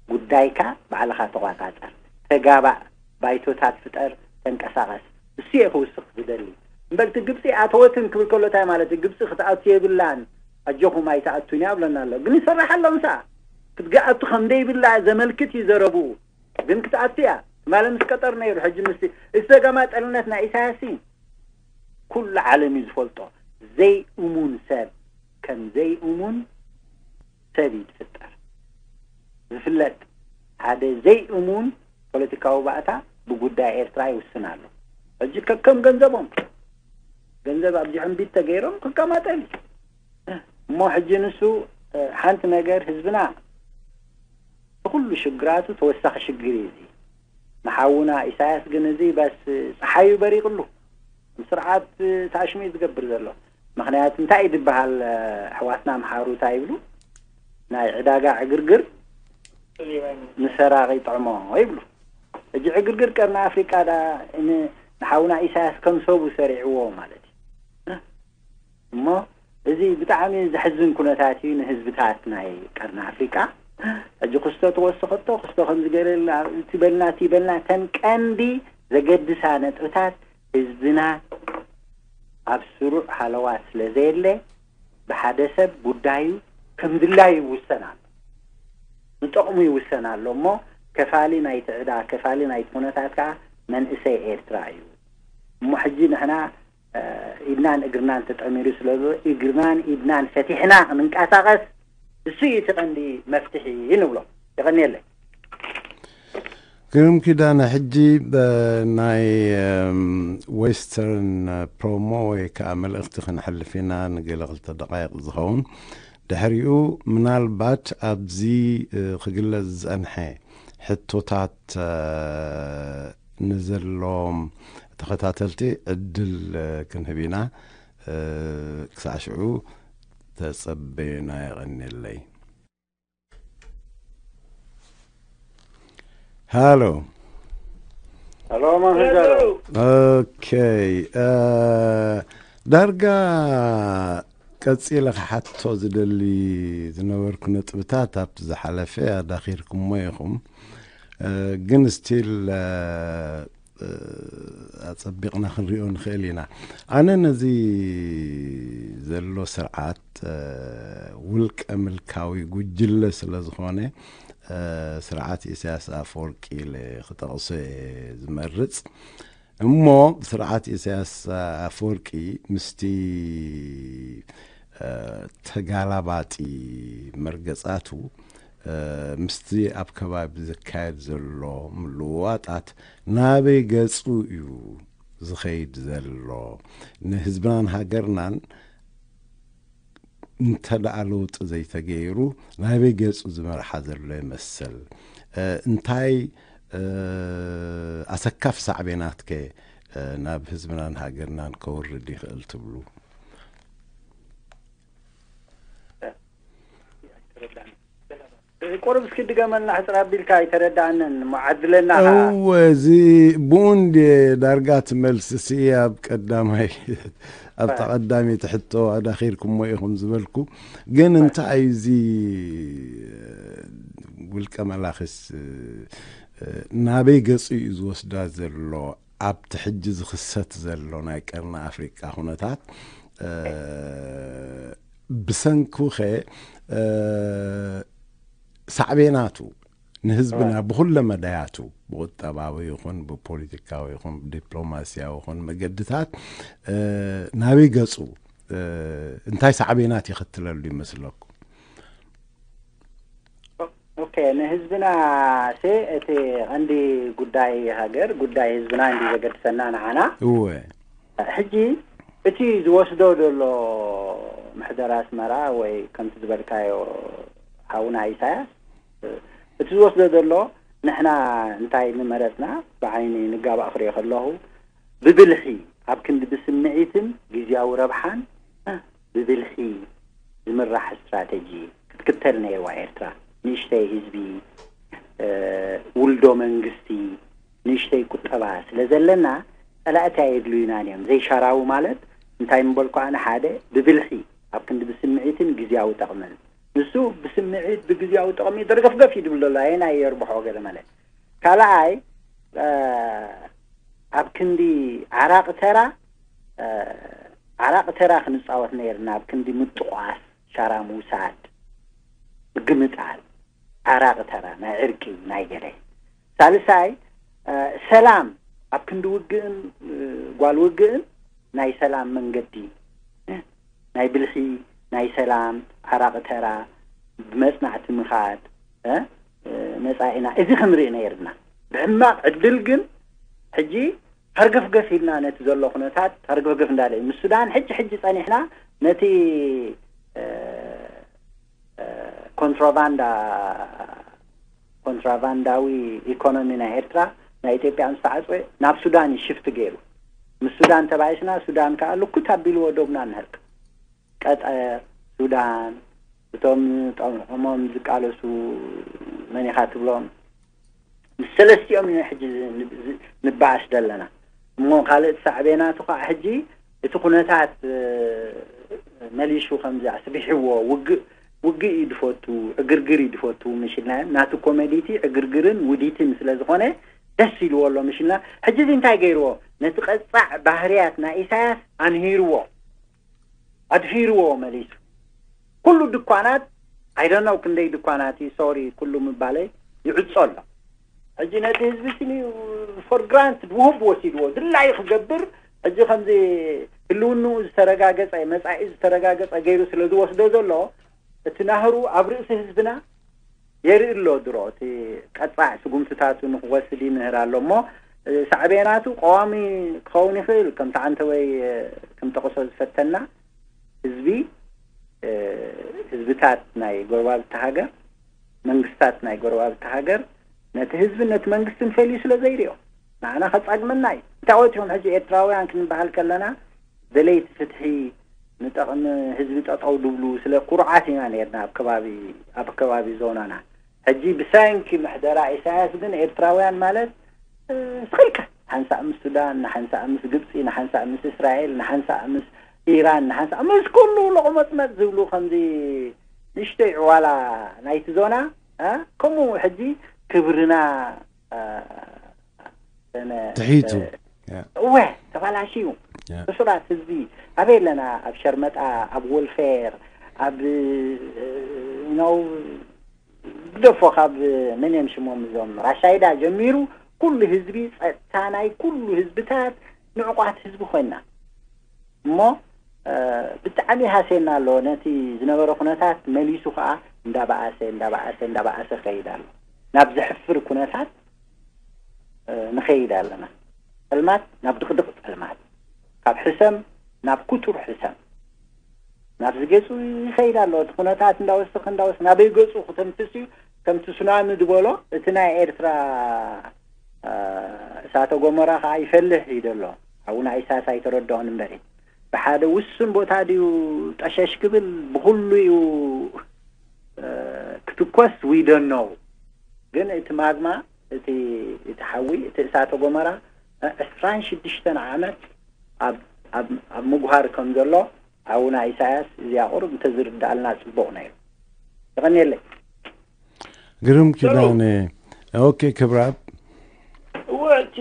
ጉዳይካ ባዕልኻ ተቋጻጸር፣ ተጋባእ፣ ባይቶታት ፍጠር፣ ተንቀሳቐስ። እሱ እየ ክውስኽ ዝደሊ እምበር እቲ ግብፂ ኣተወትን ክብል ከሎ እንታይ ማለት እዩ? ግብፂ ክትኣቱ የብላን ኣጆኹም ኣይትኣቱን እያ ብለና ኣሎ። ግን ይሰርሕ ኣሎ ምሳ ክትገኣቱ ከም ደይብላ ዘመልክት እዩ ዘረብኡ። ግን ክትኣቱ እያ ትማሊ ምስ ቀጠር ነይሩ። ሕጂ ምስ እቲ ተጋማጠልነት ናይ ኢሳያስ ኩሉ ዓለም እዩ ዝፈልጦ። ዘይእሙን ሰብ ከም ዘይእሙን ሰብ እዩ ዝፍጠር። ዝፍለጥ ሓደ ዘይእሙን ፖለቲካዊ ባእታ ብጉዳይ ኤርትራ ይውስን ኣሎ። ሕጂ ከከም ገንዘቦም ገንዘብ ኣብዚ ሕንቢት ተገይሮም ክቀማጠል እዩ። እሞ ሕጂ ንሱ ሓንቲ ነገር ህዝብና ብኩሉ ሽግራቱ ተወሳኺ ሽግር እዩ እዚ። ንሓውና ኢሳያስ ግን እዚ በስ ፀሓዩ በሪቕሉ ስርዓት ታሽሚ ዝገብር ዘሎ። ምክንያቱ እንታይ እዩ ዝበሃል? ኣሕዋትና ኣምሓሩ እንታይ ይብሉ? ናይ ዕዳጋ ዕግርግር ንሰራቂ ይጥዕሞ ይብሉ። ሕጂ ዕግርግር ቀርኒ ኣፍሪቃ ዳ ንሓውና ኢሳያስ ከም ሰቡ ሰሪዕዎ ማለት እዩ። እሞ እዚ ብጣዕሚ ዘሕዝን ኩነታት እዩ ንህዝብታት ናይ ቀርኒ ኣፍሪቃ። ሕጂ ክስቶ ተወሰኸቶ ክስቶ ከምዚ ገይረልና እቲ በልና እቲ በልና ተን ቀንዲ ዘገድሳ ነጥብታት ህዝብና ኣብ ስሩዕ ሃለዋት ስለ ዘየለ ብሓደ ሰብ ጉዳዩ ከም ድላዩ ይውሰን ኣሎ፣ ንጠቕሙ ይውሰን ኣሎ እሞ ከፋሊ ናይቲ ዕዳ ከፋሊ ናይቲ ኩነታት ከዓ መንእሰይ ኤርትራ እዩ። እሞ ሕጂ ንሕና ኢድናን እግርናን ተጠሚሩ ስለ ዘሎ እግርናን ኢድናን ፈቲሕና ክንንቀሳቐስ እሱ እዩ እቲ ቀንዲ መፍትሒ ንብሎ። የቐንየለይ። ግርም ኪዳነ፣ ሕጂ ናይ ዌስተርን ፕሮሞ ወይ ከዓ መልእኽቲ ክንሕልፍ ኢና ንገለ ክልተ ደቃይቕ ዝኸውን። ድሕሪኡ ምናልባት ኣብዚ ክግለጽ ዝጸንሐ ሕቶታት ንዘሎም ተኸታተልቲ ዕድል ክንህብ ኢና። ክሳዕ ሽዑ ተጸበዩና። የቐንየለይ። ሃሎ። ሃሎ፣ መምህር ጃሎ። ኦኬ። ዳርጋ ቀጺለ ክሓቶ ዝደሊ ዝነበርኩ ነጥብታት ኣብቲ ዝሓለፈ ኣዳኺርኩሞ ኢኹም። ግን ስቲል ኣጸቢቕና ክንሪኦ ንኽእል ኢና። ኣነ ነዚ ዘሎ ስርዓት ውልቀ ምልካዊ ጉጅለ ስለ ዝኾነ ስርዓት ኢሳያስ ኣፈወርቂ ኢለ ክጠቕሶ እየ ዝመርጽ። እሞ ስርዓት ኢሳያስ ኣፈወርቂ ምስቲ ተጋላባጢ መርገጻቱ ምስቲ ኣብ ከባቢ ዝካየድ ዘሎ ምልውዋጣት ናበይ ገጹ እዩ ዝኸይድ ዘሎ? ንህዝብናን ሃገርናን እንተ ደኣ ለውጢ ዘይተገይሩ ናበይ ገጹ ዝመርሓ ዘሎ ይመስል? እንታይ ኣሰካፍ ሳዕቤናትከ ናብ ህዝብናን ሃገርናን ከውርድ ይኽእል ትብሉ? ቁሩብ እስኪ ድገመልና ሕፅር ኣቢልካ ኣይተረዳእንን። እሞ ዓድለና ኸዓ። እወ፣ እዚ ብኡ እንድየ ዳርጋ እቲ መልሲ ሲ ኣብ ቀዳማይ ኣብታ ቀዳመይቲ ሕቶ ኣዳኺርኩሞ ኢኹም ዝበልኩ። ግን እንታይ እዩ እዚ ውልቀ መላኺስ ናበይ ገጹ እዩ ዝወስዳ ዘሎ ኣብቲ ሕጂ ዝኽሰት ዘሎ ናይ ቀርኒ ኣፍሪቃ ኩነታት ብሰንኩኸ ሳዕቤናቱ ንህዝብና ብኩለ መዳያቱ ብቁጠባዊ ይኹን ብፖለቲካዊ ይኹን ብዲፕሎማሲያዊ ይኹን መገድታት ናበይ ገጹ እንታይ ሳዕቤናት የኸትለሉ ይመስለኩም? ኦኬ፣ ንህዝብና ሴ እቲ ቀንዲ ጉዳይ ሃገር ጉዳይ ህዝብና እንዲ ዘገድሰና ንዓና። እወ። ሕጂ እቲ ዝወስዶ ዘሎ ምሕደራ ኣስመራ ወይ ከምቲ ዝበልካዮ ሓውና ኢሳያስ እቲ ዝወስዶ ዘሎ ንሕና እንታይ ምመረጽና ብዓይኒ ንጋባእ ክሪኦ ከለኹ ብብልሒ ኣብ ክንዲ ብስምዒትን ግዝያዊ ረብሓን ብብልሒ ዝምራሕ ስትራተጂ ክትክተል ነይርዋ ኤርትራ። ንእሽተይ ህዝቢ፣ ውልዶ መንግስቲ፣ ንእሽተይ ቁጠባ ስለ ዘለና ጸላእቲ ኣየድልዩናን እዮም። ዘይሻራዊ ማለት እንታይ ምበልኩ ኣነ ሓደ ብብልሒ ኣብ ክንዲ ብስምዒትን ግዝያዊ ጠቕምን። ንሱ ብስምዒት ብግዝያዊ ጠቕሚ ደርገፍገፍ እዩ ድብል ዘሎ ኣየናይ የርብሖ ገለ ማለት። ካልኣይ ኣብ ክንዲ ዓራቒ ተራ ዓራቒ ተራ ክንጻወት ነይርና ኣብ ክንዲ ምጥቋስ ሻራ ምውሳድ ምግምጣል ዓራቒ ተራ ናይ ዕርቂ ናይ ገለ ሳልሳይ ሰላም ኣብ ክንዲ ውግእን ጓል ውግእን ናይ ሰላም መንገዲ ናይ ብልሒ ናይ ሰላም ዓራቒ ተራ ብመጽናዕቲ ምኻድ መጻኢና እዚ ክንርኢ ነይርና። ብሕማቕ ዕድል ግን ሕጂ ሃርገፍገፍ ኢልና ነቲ ዘሎ ኩነታት ሃርገፍገፍ እንዳለ እዩ። ምስ ሱዳን ሕጂ ሕጂ ጸኒሕና ነቲ ኮንትሮባንዳ ኮንትራባንዳዊ ኢኮኖሚ ናይ ኤርትራ ናይ ኢትዮጵያ ምስ ተዓጽወ ናብ ሱዳን እዩ ሽፍት ገይሩ። ምስ ሱዳን ተባኢስና ሱዳን ከኣ ልኩት ኣቢልዎ ዶብና ንህልክ ቀጠር ሱዳን እቶም ጠምዖሞም ዝቃለሱ መን ኢኻ ትብሎም ምስ ሰለስቲኦም ኢና ሕጂ ንባኣስ ዘለና። እሞ ካልእ ሳዕቤናቱ ከዓ ሕጂ እቲ ኩነታት መሊሹ ከምዚ ኣስቢሕዎ ውግእ ውግእ እዩ ድፈቱ ዕግርግር እዩ ድፈቱ ምሽልናዮም ናቱ ኮሜዲቲ ዕግርግርን ውዲትን ስለ ዝኾነ ደስ ኢልዎ ኣሎ ምሽልና። ሕጂ እዚ እንታይ ገይርዎ ነቲ ቀጻዕ ባህርያት ናይ ኢሳያስ ኣንሂርዎ ኣድሂርዎ መሊሱ ኩሉ ድኳናት I don't know ክንደይ ድኳናት እዩ ሶሪ ኩሉ ምባለይ ይዕጾ ኣሎ። ሕጂ ነቲ ህዝቢ ስኒ for granted ውሁብ ወሲድዎ ድላዩ ክገብር ሕጂ ከምዚ ህልውንኡ ዝተረጋገጸ መጻኢ ዝተረጋገጸ ገይሩ ስለ ዝወስዶ ዘሎ እቲ ናህሩ ኣብ ርእሲ ህዝብና የርኢ ኣሎ ድሮ እቲ ቀጻዕ ስጉምትታቱ ንክወስድ ይምህር ኣሎ እሞ ሳዕቤናቱ ቀዋሚ ክኸውን ይኽእል ከምቲ ዓንተ ወይ ክንጠቕሶ ዝፈተና ህዝቢ ህዝብታት ናይ ጎረባብቲ ሃገር መንግስታት ናይ ጎረባብቲ ሃገር ነቲ ህዝብን ነቲ መንግስትን ፈልዩ ስለ ዘይሪኦ ንዓና ከጻግመና እዩ። እንታይ ወትዮም ሕጂ ኤርትራውያን ክንበሃል ከለና ደለይቲ ፍትሒ ንጠቕሚ ህዝቢ ጠጠው ድብሉ ስለ ኩሩዓት ኢና ነርና ኣብ ከባቢ ኣብ ከባቢ ዞናና። ሕጂ ብሰንኪ ምሕደራ ኢሳያስ ግን ኤርትራውያን ማለት ስኽልካ ሓንሳእ ምስ ሱዳን፣ ንሓንሳእ ምስ ግብፂ፣ ንሓንሳእ ምስ እስራኤል፣ ንሓንሳእ ምስ ኢራን፣ ንሓንሳእ ምስ ኩሉ ሎቕመፅመፅ ዝብሉ ከምዚ ንእሽተይ ዕዋላ ናይቲ ዞና ከምኡ ሕጂ ክብርና ትሒቱ እወ ተባላሽዩ እሱራት ህዝቢ ኣበይ ኣለና ኣብ ሸርመጣ ኣብ ወልፌር ኣብ ነው ግደፎ ካብ መን እዮም ሽሞም እዞም ራሻይዳ ጀሚሩ ኩሉ ህዝቢ ጸጥታ ናይ ኩሉ ህዝብታት ንዕቋት ህዝቢ ኮይና እሞ ብጣዕሚ ሃሴና ኣሎ ነቲ ዝነበረ ኩነታት መሊሱ ከዓ እንዳበኣሰ እንዳበኣሰ እንዳበኣሰ ከይድ ኣሎ። ናብ ዘሕፍር ኩነታት ንኸይድ ኣለና። ጸልማት ናብ ድቕድቕ ጸልማት፣ ካብ ሕሰም ናብ ክቱር ሕሰም፣ ናብዚ ገጹ ይኸይድ ኣሎ። እቲ ኩነታት እንዳወሰኸ እንዳወሰኸ ናበይ ገጹ ክተንፍስ እዩ? ከምቲ ሱናሚ ዝበሎ እቲ ናይ ኤርትራ እሳተ ጎመራ ከዓ ይፈልሕ እዩ ዘሎ። ሓውና ኢሳያስ ኣይተረድኦን እምበሪ፣ ብሓደ ውሱን ቦታ ድዩ ጠሸሽ ክብል፣ ብኹሉ እዩ ክትኮስ ዊደኖ። ግን እቲ ማግማ፣ እቲ እቲ ሓዊ፣ እቲ እሳተ ጎመራ ዕስራን ሽዱሽተን ዓመት ኣብ ኣብ ኣብ ምጉሃር ከም ዘሎ ሓውና ኢሳያስ እዚኣ ቁሩብ እንተዝርዳኣልና ጽቡቕ ነይሩ። የቐንየለይ። ግሩም ኪዳነ። ኦኬ ክብራብ። እወ፣ እቲ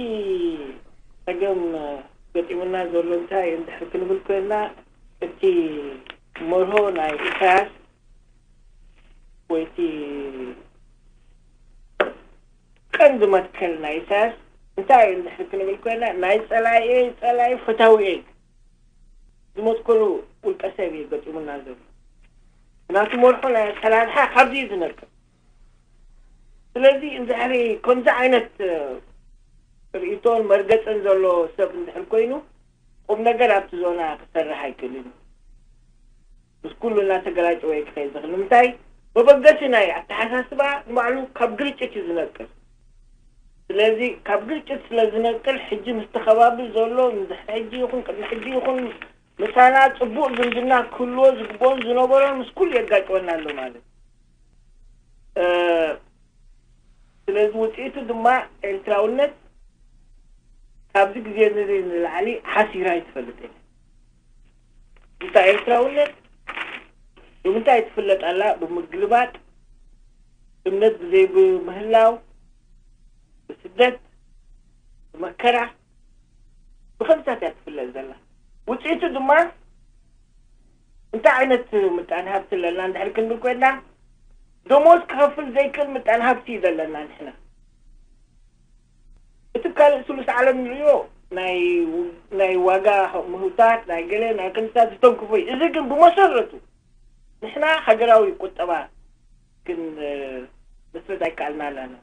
ጸገም ገጢሙና ዘሎ እንታይ እንድሕር ክንብል ኮይና፣ እቲ መርሆ ናይ ኢሳያስ ወይ እቲ ቀንዲ መትከል ናይ ኢሳያስ እንታይ እዩ እንድሕር ክንብል ኮይና፣ ናይ ጸላኢኤ ጸላኢ ፈታዊኤ ዝመትከሉ ውልቀ ሰብ እዩ ገጢሙና ዘሎ። ናቱ መርሖ ናይ ኣሰላልሓ ካብዚ እዩ ዝነቅል። ስለዚ እንድሕሪ ከምዚ ዓይነት ርእይቶን መርገፅን ዘሎ ሰብ እንድሕር ኮይኑ ቁም ነገር ኣብቲ ዞና ክሰርሕ ኣይክእልን እዩ። ምስ ኩሉ እናተገላጨወ ክኸይድ ዝኽእል ንምንታይ መበገሲ ናይ ኣተሓሳስባ ንባዕሉ ካብ ግርጭት እዩ ዝነቅል። ስለዚ ካብ ግርጭት ስለ ዝነቅል ሕጂ ምስቲ ከባቢ ዘሎ ንድሕሪ ሕጂ ይኹን ቅድሚ ሕጂ ይኹን ምሳና ፅቡቕ ዝምድና ክህልዎ ዝግብኦን ዝነበሮን ምስ ኩሉ የጋጭወና ኣሎ ማለት እዩ። ስለዚ ውፅኢቱ ድማ ኤርትራውነት ካብዚ ግዜ ንላዕሊ ሓሲራ ኣይትፈልጥን። እታ ኤርትራውነት ብምንታይ ትፍለጥ ኣላ? ብምግልባጥ፣ እምነት ብዘይብምህላው፣ ብስደት፣ ብመከራ፣ ብኸምሳት እያ ትፍለጥ ዘላ። ውፅኢቱ ድማ እንታይ ዓይነት ምጣን ሃብቲ ኣለና እንድሕር ክንብል ኮይና፣ ደሞዝ ክኸፍል ዘይክእል ምጣን ሃብቲ እዩ ዘለና ንሕና። እቲ ካልእ ስሉስ ዓለም ንሪኦ ናይ ዋጋ ምህውታት ናይ ገለ ናይ ክንስታት ዝተንክፎ እዩ። እዚ ግን ብመሰረቱ ንሕና ሃገራዊ ቁጠባ ክንምስርት ኣይከኣልና ኣለና።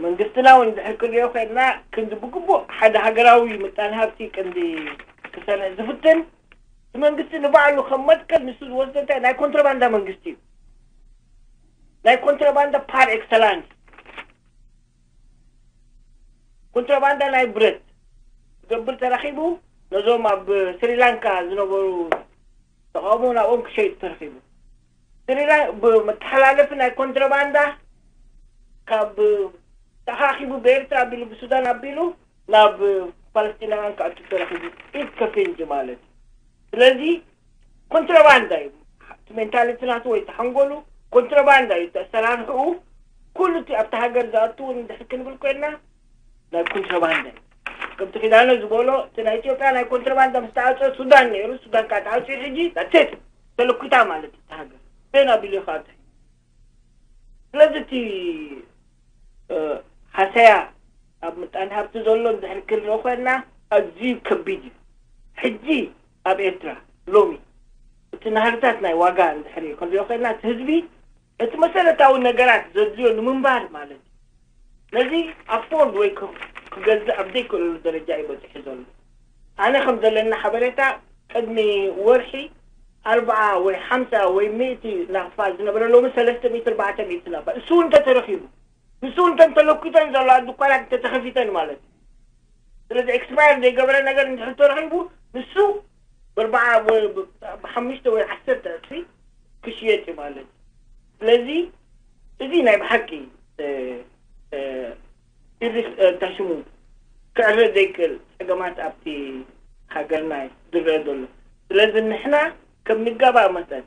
መንግስትና እውን እንድሕር ክንሪኦ ኮይንና ክንዲ ብግቡእ ሓደ ሃገራዊ ምጣን ሃብቲ ቅንዲ ክሰርሕ ዝፍትን እቲ መንግስቲ ንባዕሉ ከም መትከል ንሱ ዝወስዶ እንታይ ናይ ኮንትሮባንዳ መንግስቲ እዩ። ናይ ኮንትሮባንዳ ፓር ኤክሰላንስ ኮንትሮባንዳ ናይ ብረት ዝገብር ተረኺቡ ነዞም ኣብ ስሪላንካ ዝነበሩ ተቃውሞ ናብኦም ክሸይጥ ተረኺቡ። ስሪላንካ ብመተሓላለፊ ናይ ኮንትሮባንዳ ካብ ተኻኺቡ ብኤርትራ ኣቢሉ ብሱዳን ኣቢሉ ናብ ፓለስቲናውያን ክኣቱ ተረኺቡ ኢድ ከፍንጂ ማለት እዩ። ስለዚ ኮንትሮባንዳ እዩ እቲ ሜንታሊቲ ናቱ ወይ ተሓንጎሉ ኮንትሮባንዳ እዩ ተሰራርሕኡ ኩሉ እቲ ኣብቲ ሃገር ዝኣቱ እውን እንድሕር ክንብል ኮይንና ናይ ኮንትሮባንዳ እዩ። ከምቲ ኪዳነ ዝበሎ እቲ ናይ ኢትዮጵያ ናይ ኮንትሮባንዳ ምስ ተዓፀ ሱዳን ነይሩ። ሱዳን ከዓ ተዓፅዩ ሕጂ ዳትሴት ተለኩታ ማለት እዩ። ሃገር ቤን ኣቢሉ ይኸኣቱ። ስለዚ እቲ ሃሰያ ኣብ ምጣን ሃብቲ ዘሎ እንድሕር ክንርኢ ኮይንና ኣዝዩ ከቢድ እዩ። ሕጂ ኣብ ኤርትራ ሎሚ እቲ ናህርታት ናይ ዋጋ እንድሕር ክንሪኦ ኮይንና እቲ ህዝቢ እቲ መሰረታዊ ነገራት ዘድልዮ ንምንባር ማለት እዩ። ነዚ ኣፎርድ ወይ ክገዝእ ኣብ ዘይክእለሉ ደረጃ እዩ በፂሑ ዘሎ። ኣነ ከም ዘለና ሓበሬታ ቅድሚ ወርሒ ኣርብዓ ወይ ሓምሳ ወይ ሚእቲ ናቕፋ ዝነበረ ሎሚ ሰለስተ ሚእቲ ኣርባዕተ ሚእቲ ናቕፋ እሱ እውን እንተተረኺቡ ንሱ እውን እንተን ተለኪተን ዘለዋ ድኳናት እንተተኸፊተን ማለት እዩ። ስለዚ ኤክስፓየር ዘይገበረ ነገር እንድሕር ተረኺቡ ንሱ ብኣርባዓ ብሓሙሽተ ወይ ዓሰርተ ዕፅፊ ክሽየጥ እዩ ማለት እዩ። ስለዚ እዚ ናይ ብሓቂ እንታይ ሽሙ ክዕረ ዘይክእል ፀገማት ኣብቲ ሃገርና ዝረአ ዘሎ። ስለዚ ንሕና ከም ንጋባእ መጠን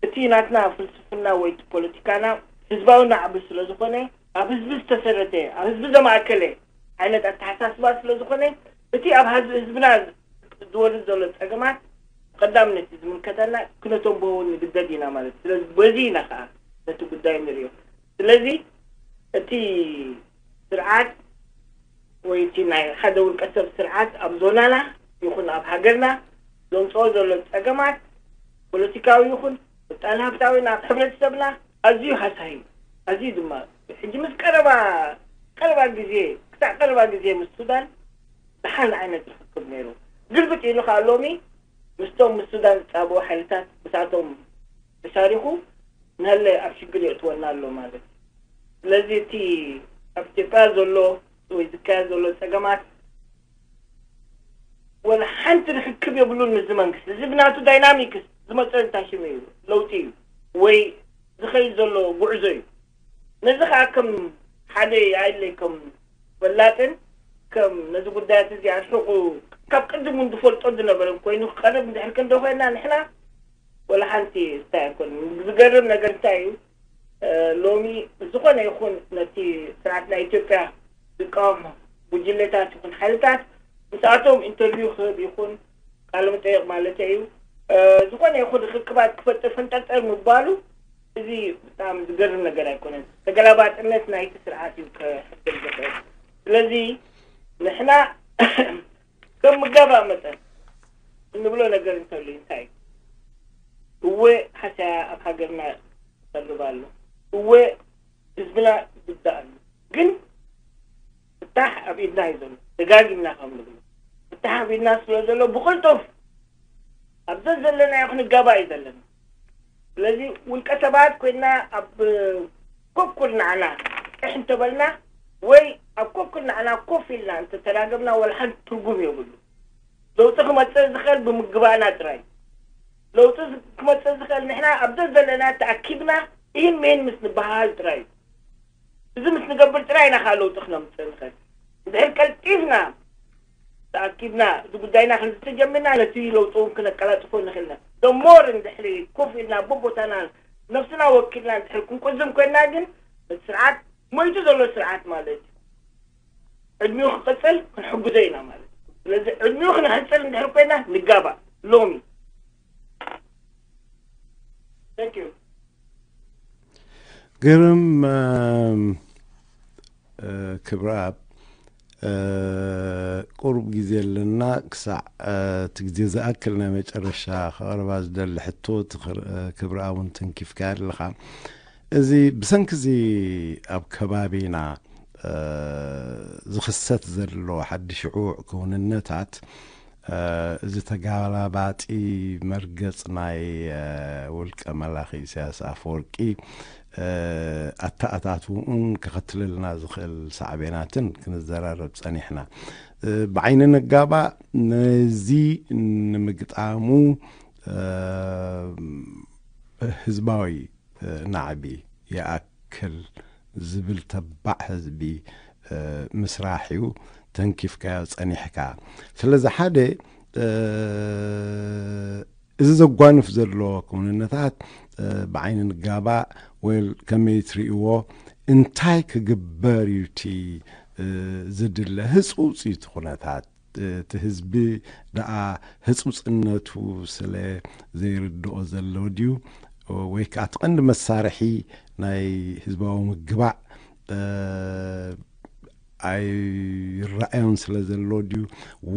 እቲ ናትና ፍልስፍና ወይ እቲ ፖለቲካና ህዝባዊ ናዕቢ ስለ ዝኾነ ኣብ ህዝቢ ዝተሰረተ ኣብ ህዝቢ ዘማእከለ ዓይነት ኣተሓሳስባ ስለ ዝኾነ እቲ ኣብ ህዝብና ዝወርድ ዘሎ ፀገማት ብቀዳምነት ዝምልከተና ክነተንብሆ ንግደድ ኢና ማለት እዩ። ስለዚ በዚ ኢና ከዓ ነቲ ጉዳይ ንሪኦ። ስለዚ እቲ ስርዓት ወይ እቲ ናይ ሓደ ውልቀ ሰብ ስርዓት ኣብ ዞናና ይኹን ኣብ ሃገርና ዘምፅኦ ዘሎ ፀገማት ፖለቲካዊ ይኹን ምጣነ ሃብታዊ ናብ ሕብረተሰብና ኣዝዩ ሃሳዩ፣ ኣዝዩ ድማ ሕጂ ምስ ቀረባ ቀረባ ግዜ ክሳዕ ቀረባ ግዜ ምስ ሱዳን ደሓን ዓይነት ርክብ ነይሩ። ግልብጥ ኢሉ ከዓ ሎሚ ምስቶም ምስ ሱዳን ዝጻብኡ ሓይልታት ምሳቶም ተሻሪኹ ንሀለ ኣብ ሽግር የእትወና ኣሎ ማለት እዩ። ስለዚ እቲ ኣብ ኢትዮጵያ ዘሎ ወይ ዝካየድ ዘሎ ጸገማት ወላ ሓንቲ ርክብ የብሉን ምስዚ መንግስቲ። እዚ ብናቱ ዳይናሚክስ ዝመፀ እንታይ ሽም እዩ? ለውጢ እዩ ወይ ዝኸይድ ዘሎ ጉዕዞ እዩ። ነዚ ከዓ ከም ሓደ ኣይለይ ከም ፈላጥን ከም ነዚ ጉዳያት እዚ ኣርሕቑ ካብ ቅድም እውን ዝፈልጦ ዝነበረ ኮይኑ ክቐርብ እንድሕር ክንዶ ኮይና ንሕና ወላ ሓንቲ እንታይ ኣይኮንን። ዝገርም ነገር እንታይ እዩ? ሎሚ ዝኾነ ይኹን ነቲ ስርዓት ናይ ኢትዮጵያ ዝቃወም ጉጅለታት ይኹን ሓይልታት ምስኣቶም ኢንተርቪው ክህብ ይኹን ቃለ መጠየቕ ማለት እዩ ዝኾነ ይኹን ርክክባት ክፈጥር ፈንጠርጠር ምባሉ እዚ ብጣዕሚ ዝገርም ነገር ኣይኮነን። ተገላባጥነት ናይቲ ስርዓት እዩ ከሕድር ዝኽእል። ስለዚ ንሕና ከም ምጋባእ መጠን እንብሎ ነገር እንተልዩ እንታይ እዩ? እወ ሓሳያ ኣብ ሃገርና ይሰልብ ኣሎ። እወ ህዝብና ይጉዳእ ኣሎ። ግን ፍታሕ ኣብ ኢድና እዩ ዘሎ። ደጋጊምና ከም ንብሎ ፍታሕ ኣብ ኢድና ስለ ዘሎ ብቕልጡፍ ኣብ ዘዘለናዮ ክንጋባእ እዩ ዘለና። ስለዚ ውልቀ ሰባት ኮይና ኣብ ኮኩል ንዓና ጥሕ እንተበልና ወይ ኣብ ኮኩል ንዓና ኮፍ ኢልና እንተተራገብና ወላ ሓንቲ ትርጉም የብሉ። ለውጢ ክመፅእ ዝኽእል ብምግባእና ጥራይ። ለውጢ ክመፅእ ዝኽእል ንሕና ኣብ ዘዘለና ተኣኪብና ይህን ምሂን ምስ ንበሃል ጥራይ እዩ። እዚ ምስ ንገብር ጥራይ ኢና ከዓ ለውጢ ክነምፅእ ንኽእል። እንድሕር ቀልጢፍና ተኣኪብና እዚ ጉዳይና ክንዝተ ጀሚርና ነቲ ለውጢ እውን ክነቀላጥፎ ንኽእልና። ደሞር እንድሕሪ ኮፍ ኢልና በቦታና ነፍስና ወኪልና እንድሕር ክንቁዝም ኮይና ግን እቲ ስርዓት ሞይቱ ዘሎ ስርዓት ማለት እዩ። ዕድሚኡ ክቕፅል ክንሕግዞ ኢና ማለት እዩ። ስለዚ ዕድሚኡ ክነሕፅር እንድሕር ኮይና ንጋባእ ሎሚ። Thank you። ግርም ክብረኣብ፣ ቁሩብ ግዜ ኣለና። ክሳዕ እቲ ግዜ ዝኣክል ናይ መጨረሻ ከቕርባ ዝደሊ ሕቶ፣ ክብረኣብ እውን ተንኪፍካያ ኣለኻ። እዚ ብሰንኪ እዚ ኣብ ከባቢና ዝኽሰት ዘሎ ሓድሽ ዕዉዕ ክውንነታት፣ እዚ ተጋላባጢ መርገጽ ናይ ውልቀ መላኺ ኢሳያስ ኣፈወርቂ፣ ኣተኣታትውኡን ከኸትለልና ዝኽእል ሳዕቤናትን ክንዘራረብ ጸኒሕና። ብዓይኒ ንጋባእ ነዚ ንምግጣሙ ህዝባዊ ናዕቢ ይኣክል ዝብል ተባዕ ህዝቢ ምስራሕ እዩ። ተንኪፍካዮ ጸኒሕካ። ስለዚ ሓደ እዚ ዘጓንፍ ዘሎ ክውንነታት ብዓይኒ ንጋባእ ወይ ከመይ ትርእይዎ፣ እንታይ ክግበር እዩ እቲ ዝድለ ህጹጽ እዩ እቲ ኩነታት? እቲ ህዝቢ ደኣ ህጹጽነቱ ስለ ዘይርድኦ ዘሎ ድዩ? ወይ ከኣ እቲ ቀንዲ መሳርሒ ናይ ህዝባዊ ምግባእ ኣይረኣዮን ስለ ዘሎ ድዩ?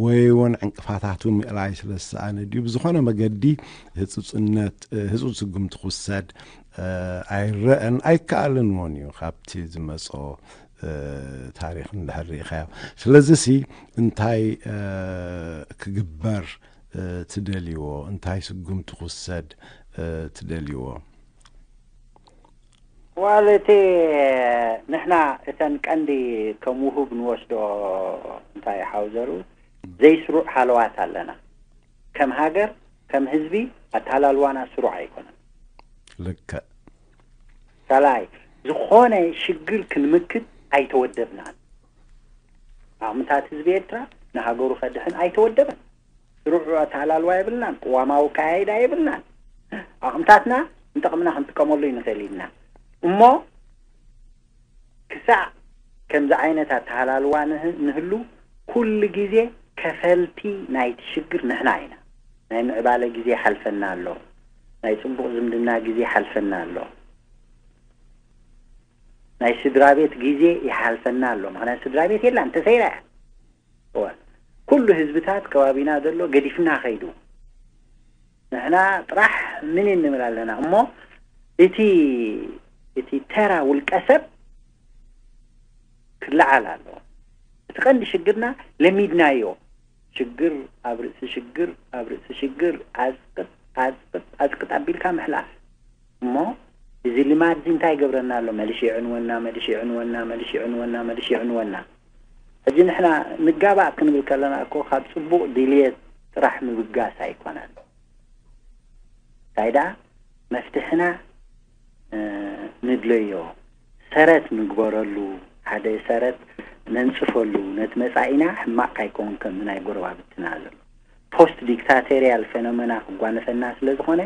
ወይ እውን ዕንቅፋታቱ ምእላይ ስለ ዝሰኣነ ድዩ? ብዝኾነ መገዲ ህጹጽነት፣ ህጹጽ ስጉምቲ ክውሰድ ኣይረአን ኣይከኣልን እውን እዩ ካብቲ ዝመጾ ታሪኽ እንድሕር ርኢኻዮ። ስለዚ ሲ እንታይ ክግበር ትደልይዎ? እንታይ ስጉምቲ ክውሰድ ትደልይዎ? ዋል እቲ ንሕና እተን ቀንዲ ከም ውሁብ ንወስዶ እንታይ ሓው ዘርኡ ዘይስሩዕ ሃለዋት ኣለና። ከም ሃገር ከም ህዝቢ ኣተሃላልዋና ስሩዕ ኣይኮነን። ልክዕ። ካልኣይ ዝኾነ ሽግር ክንምክት ኣይተወደብናን። ዓቕምታት ህዝቢ ኤርትራ ንሃገሩ ከድሕን ኣይተወደበን። ስሩዕ ኣተሃላልዋ የብልናን። ቅዋማዊ ኣካያይዳ የብልናን። ዓቕምታትና ንጠቕምና ክንጥቀመሉ ይንኽእል ኢልና እሞ ክሳዕ ከምዚ ዓይነት ኣተሃላልዋ ንህሉ ኩሉ ግዜ ከፈልቲ ናይቲ ሽግር ንሕና ኢና። ናይ ምዕባለ ግዜ ይሓልፈና ኣሎ። ናይ ጽቡቕ ዝምድና ግዜ ይሓልፈና ኣሎ። ናይ ስድራ ቤት ግዜ ይሓልፈና ኣሎ። ምኽንያቱ ስድራ ቤት የላን፣ ተሰይራ እያ። እወ፣ ኩሉ ህዝብታት ከባቢና ዘሎ ገዲፍና ከይዱ። ንሕና ጥራሕ ምን እንብል ኣለና እሞ፣ እቲ እቲ ተራ ውልቀ ሰብ ክለዓል ኣለዎ። እቲ ቀንዲ ሽግርና ለሚድናዮ። ሽግር ኣብ ርእሲ ሽግር ኣብ ርእሲ ሽግር፣ ኣዝቅጥ ኣዝቅጥ ኣዝቅጥ ኣቢልካ ምሕላፍ። እሞ እዚ ልማድ እዚ እንታይ ይገብረና ኣሎ? መልሽ ይዕንወና፣ መልሽ ይዕንወና፣ መልሽ ይዕንወና፣ መልሽ ይዕንወና። ሕጂ ንሕና ንጋባእ ክንብል ከለና እኮ ካብ ጽቡቕ ድልየት ጥራሕ ምብጋስ ኣይኮነን። እንታይ ደኣ መፍትሕና፣ እ፣ ንድለዮ፣ ሰረት ንግበረሉ፣ ሓደ ሰረት ነንጽፈሉ፣ ነቲ መጻኢና ሕማቕ ካይከውን ከምዚ ናይ ጎረባብትና ዘሎ ፖስት ዲክታቶሪያል ፌኖመና ክጓነፈና ስለ ዝኾነ፣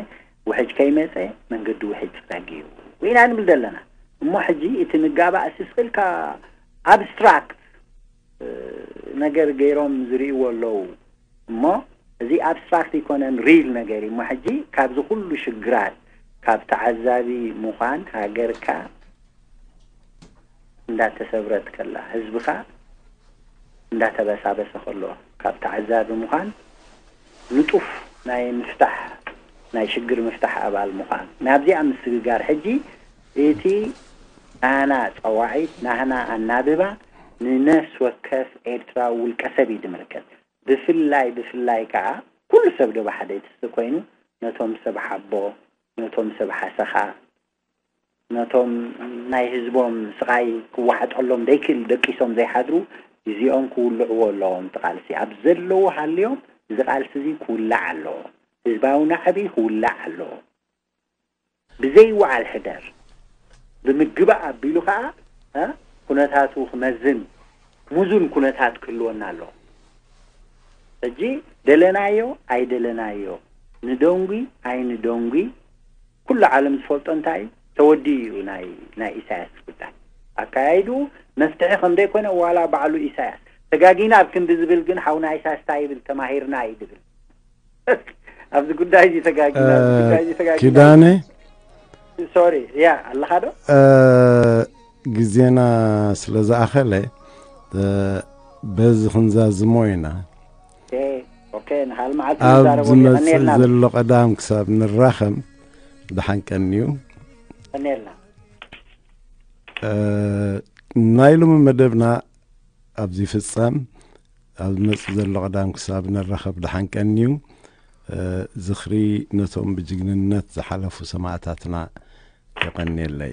ውሕጅ ከይመጸ መንገዲ ውሕጅ ጽረግ እዩ ኢና ንብል ዘለና። እሞ ሕጂ እቲ ንጋባእ ስስልካ ኣብስትራክት፣ እ፣ ነገር ገይሮም ዝርእይዎ ኣለዉ። እሞ እዚ ኣብስትራክት ይኮነን ሪል ነገር እዩ። እሞ ሕጂ ካብዚ ኩሉ ሽግራት ካብ ተዓዛቢ ምዃን ሃገርካ እንዳተሰብረት ከላ፣ ህዝብኻ እንዳተበሳበሰ ከሎ፣ ካብ ተዓዛቢ ምዃን ንጡፍ ናይ ምፍታሕ፣ ናይ ሽግር ምፍታሕ ኣባል ምዃን። ናብዚኣ ምስግጋር ሕጂ እቲ ናህና ጸዋዒት፣ ናህና ኣናብባ ንነፍስ ወከፍ ኤርትራዊ ውልቀ ሰብ እዩ ዝምልከት። ብፍላይ፣ ብፍላይ ከኣ ኩሉ ሰብ ዶ ብሓደ ትስ ኮይኑ ነቶም ሰብ ሓቦ፣ ነቶም ሰብ ሓሰኻ፣ ነቶም ናይ ህዝቦም ስቓይ ክወሓጠሎም ዘይክእል ደቂሶም ዘይሓድሩ፣ ግዜኦም ክውልዕዎ ኣለዎም። እቲ ቃልሲ ኣብ ዘለዉ ሃልዮም እዚ ቃልሲ እዚ ክውላዕ ኣለዎ። ህዝባዊ ናዕቢ ክውላዕ ኣለዎ። ብዘይ ወዓል ሕደር፣ ብምግባእ ኣቢሉ ከኣ፣ እ፣ ኩነታቱ ክመዝን፣ ምዙን ኩነታት ክህልወና ኣለዎ። ሕጂ ደለናዮ ኣይደለናዮ፣ ንደንጉ ኣይንደንጉ፣ ኩሉ ዓለም ዝፈልጦ እንታይ እዩ? ተወዲኡ እዩ ናይ፣ ናይ ኢሳያስ ጉዳይ። ኣካያይድኡ መፍትሒ ከም ዘይኮነ ዋላ ባዕሉ ኢሳያስ ተጋጊና ኣብ ክንዲ ዝብል ግን ሓውና ኢሳያስ እንታይ ይብል? ተማሂርና እዩ ዝብል። ኣብዚ ጉዳይ እዚ ተጋጊና፣ ኣብዚ ጉዳይ እዚ ተጋጊና። ኪዳነ፣ ሶሪ፣ ያ፣ ኣለኻ ዶ? እ፣ ግዜና ስለ ዝኣኸለ፣ እ፣ በዚ ክንዛዝሞ ኢና። ኦኬ፣ ኦኬ፣ ንኻል መዓልቲ ኣብ ንዛረበሉ። ዝመጽእ የቐንየልና። ዘሎ ቀዳም ክሳብ ንራኸም ደሓን ቀንዩ። የቐንየልና። እ፣ ናይ ሎሚ መደብና ኣብዚ ፍጻም። ኣብ ዝመጽእ ዘሎ ቀዳም ክሳብ ንራኸብ ደሓን ቀንዩ። እ፣ ዝኽሪ ነቶም ብጅግንነት ዝሓለፉ ሰማእታትና። የቐንየለይ።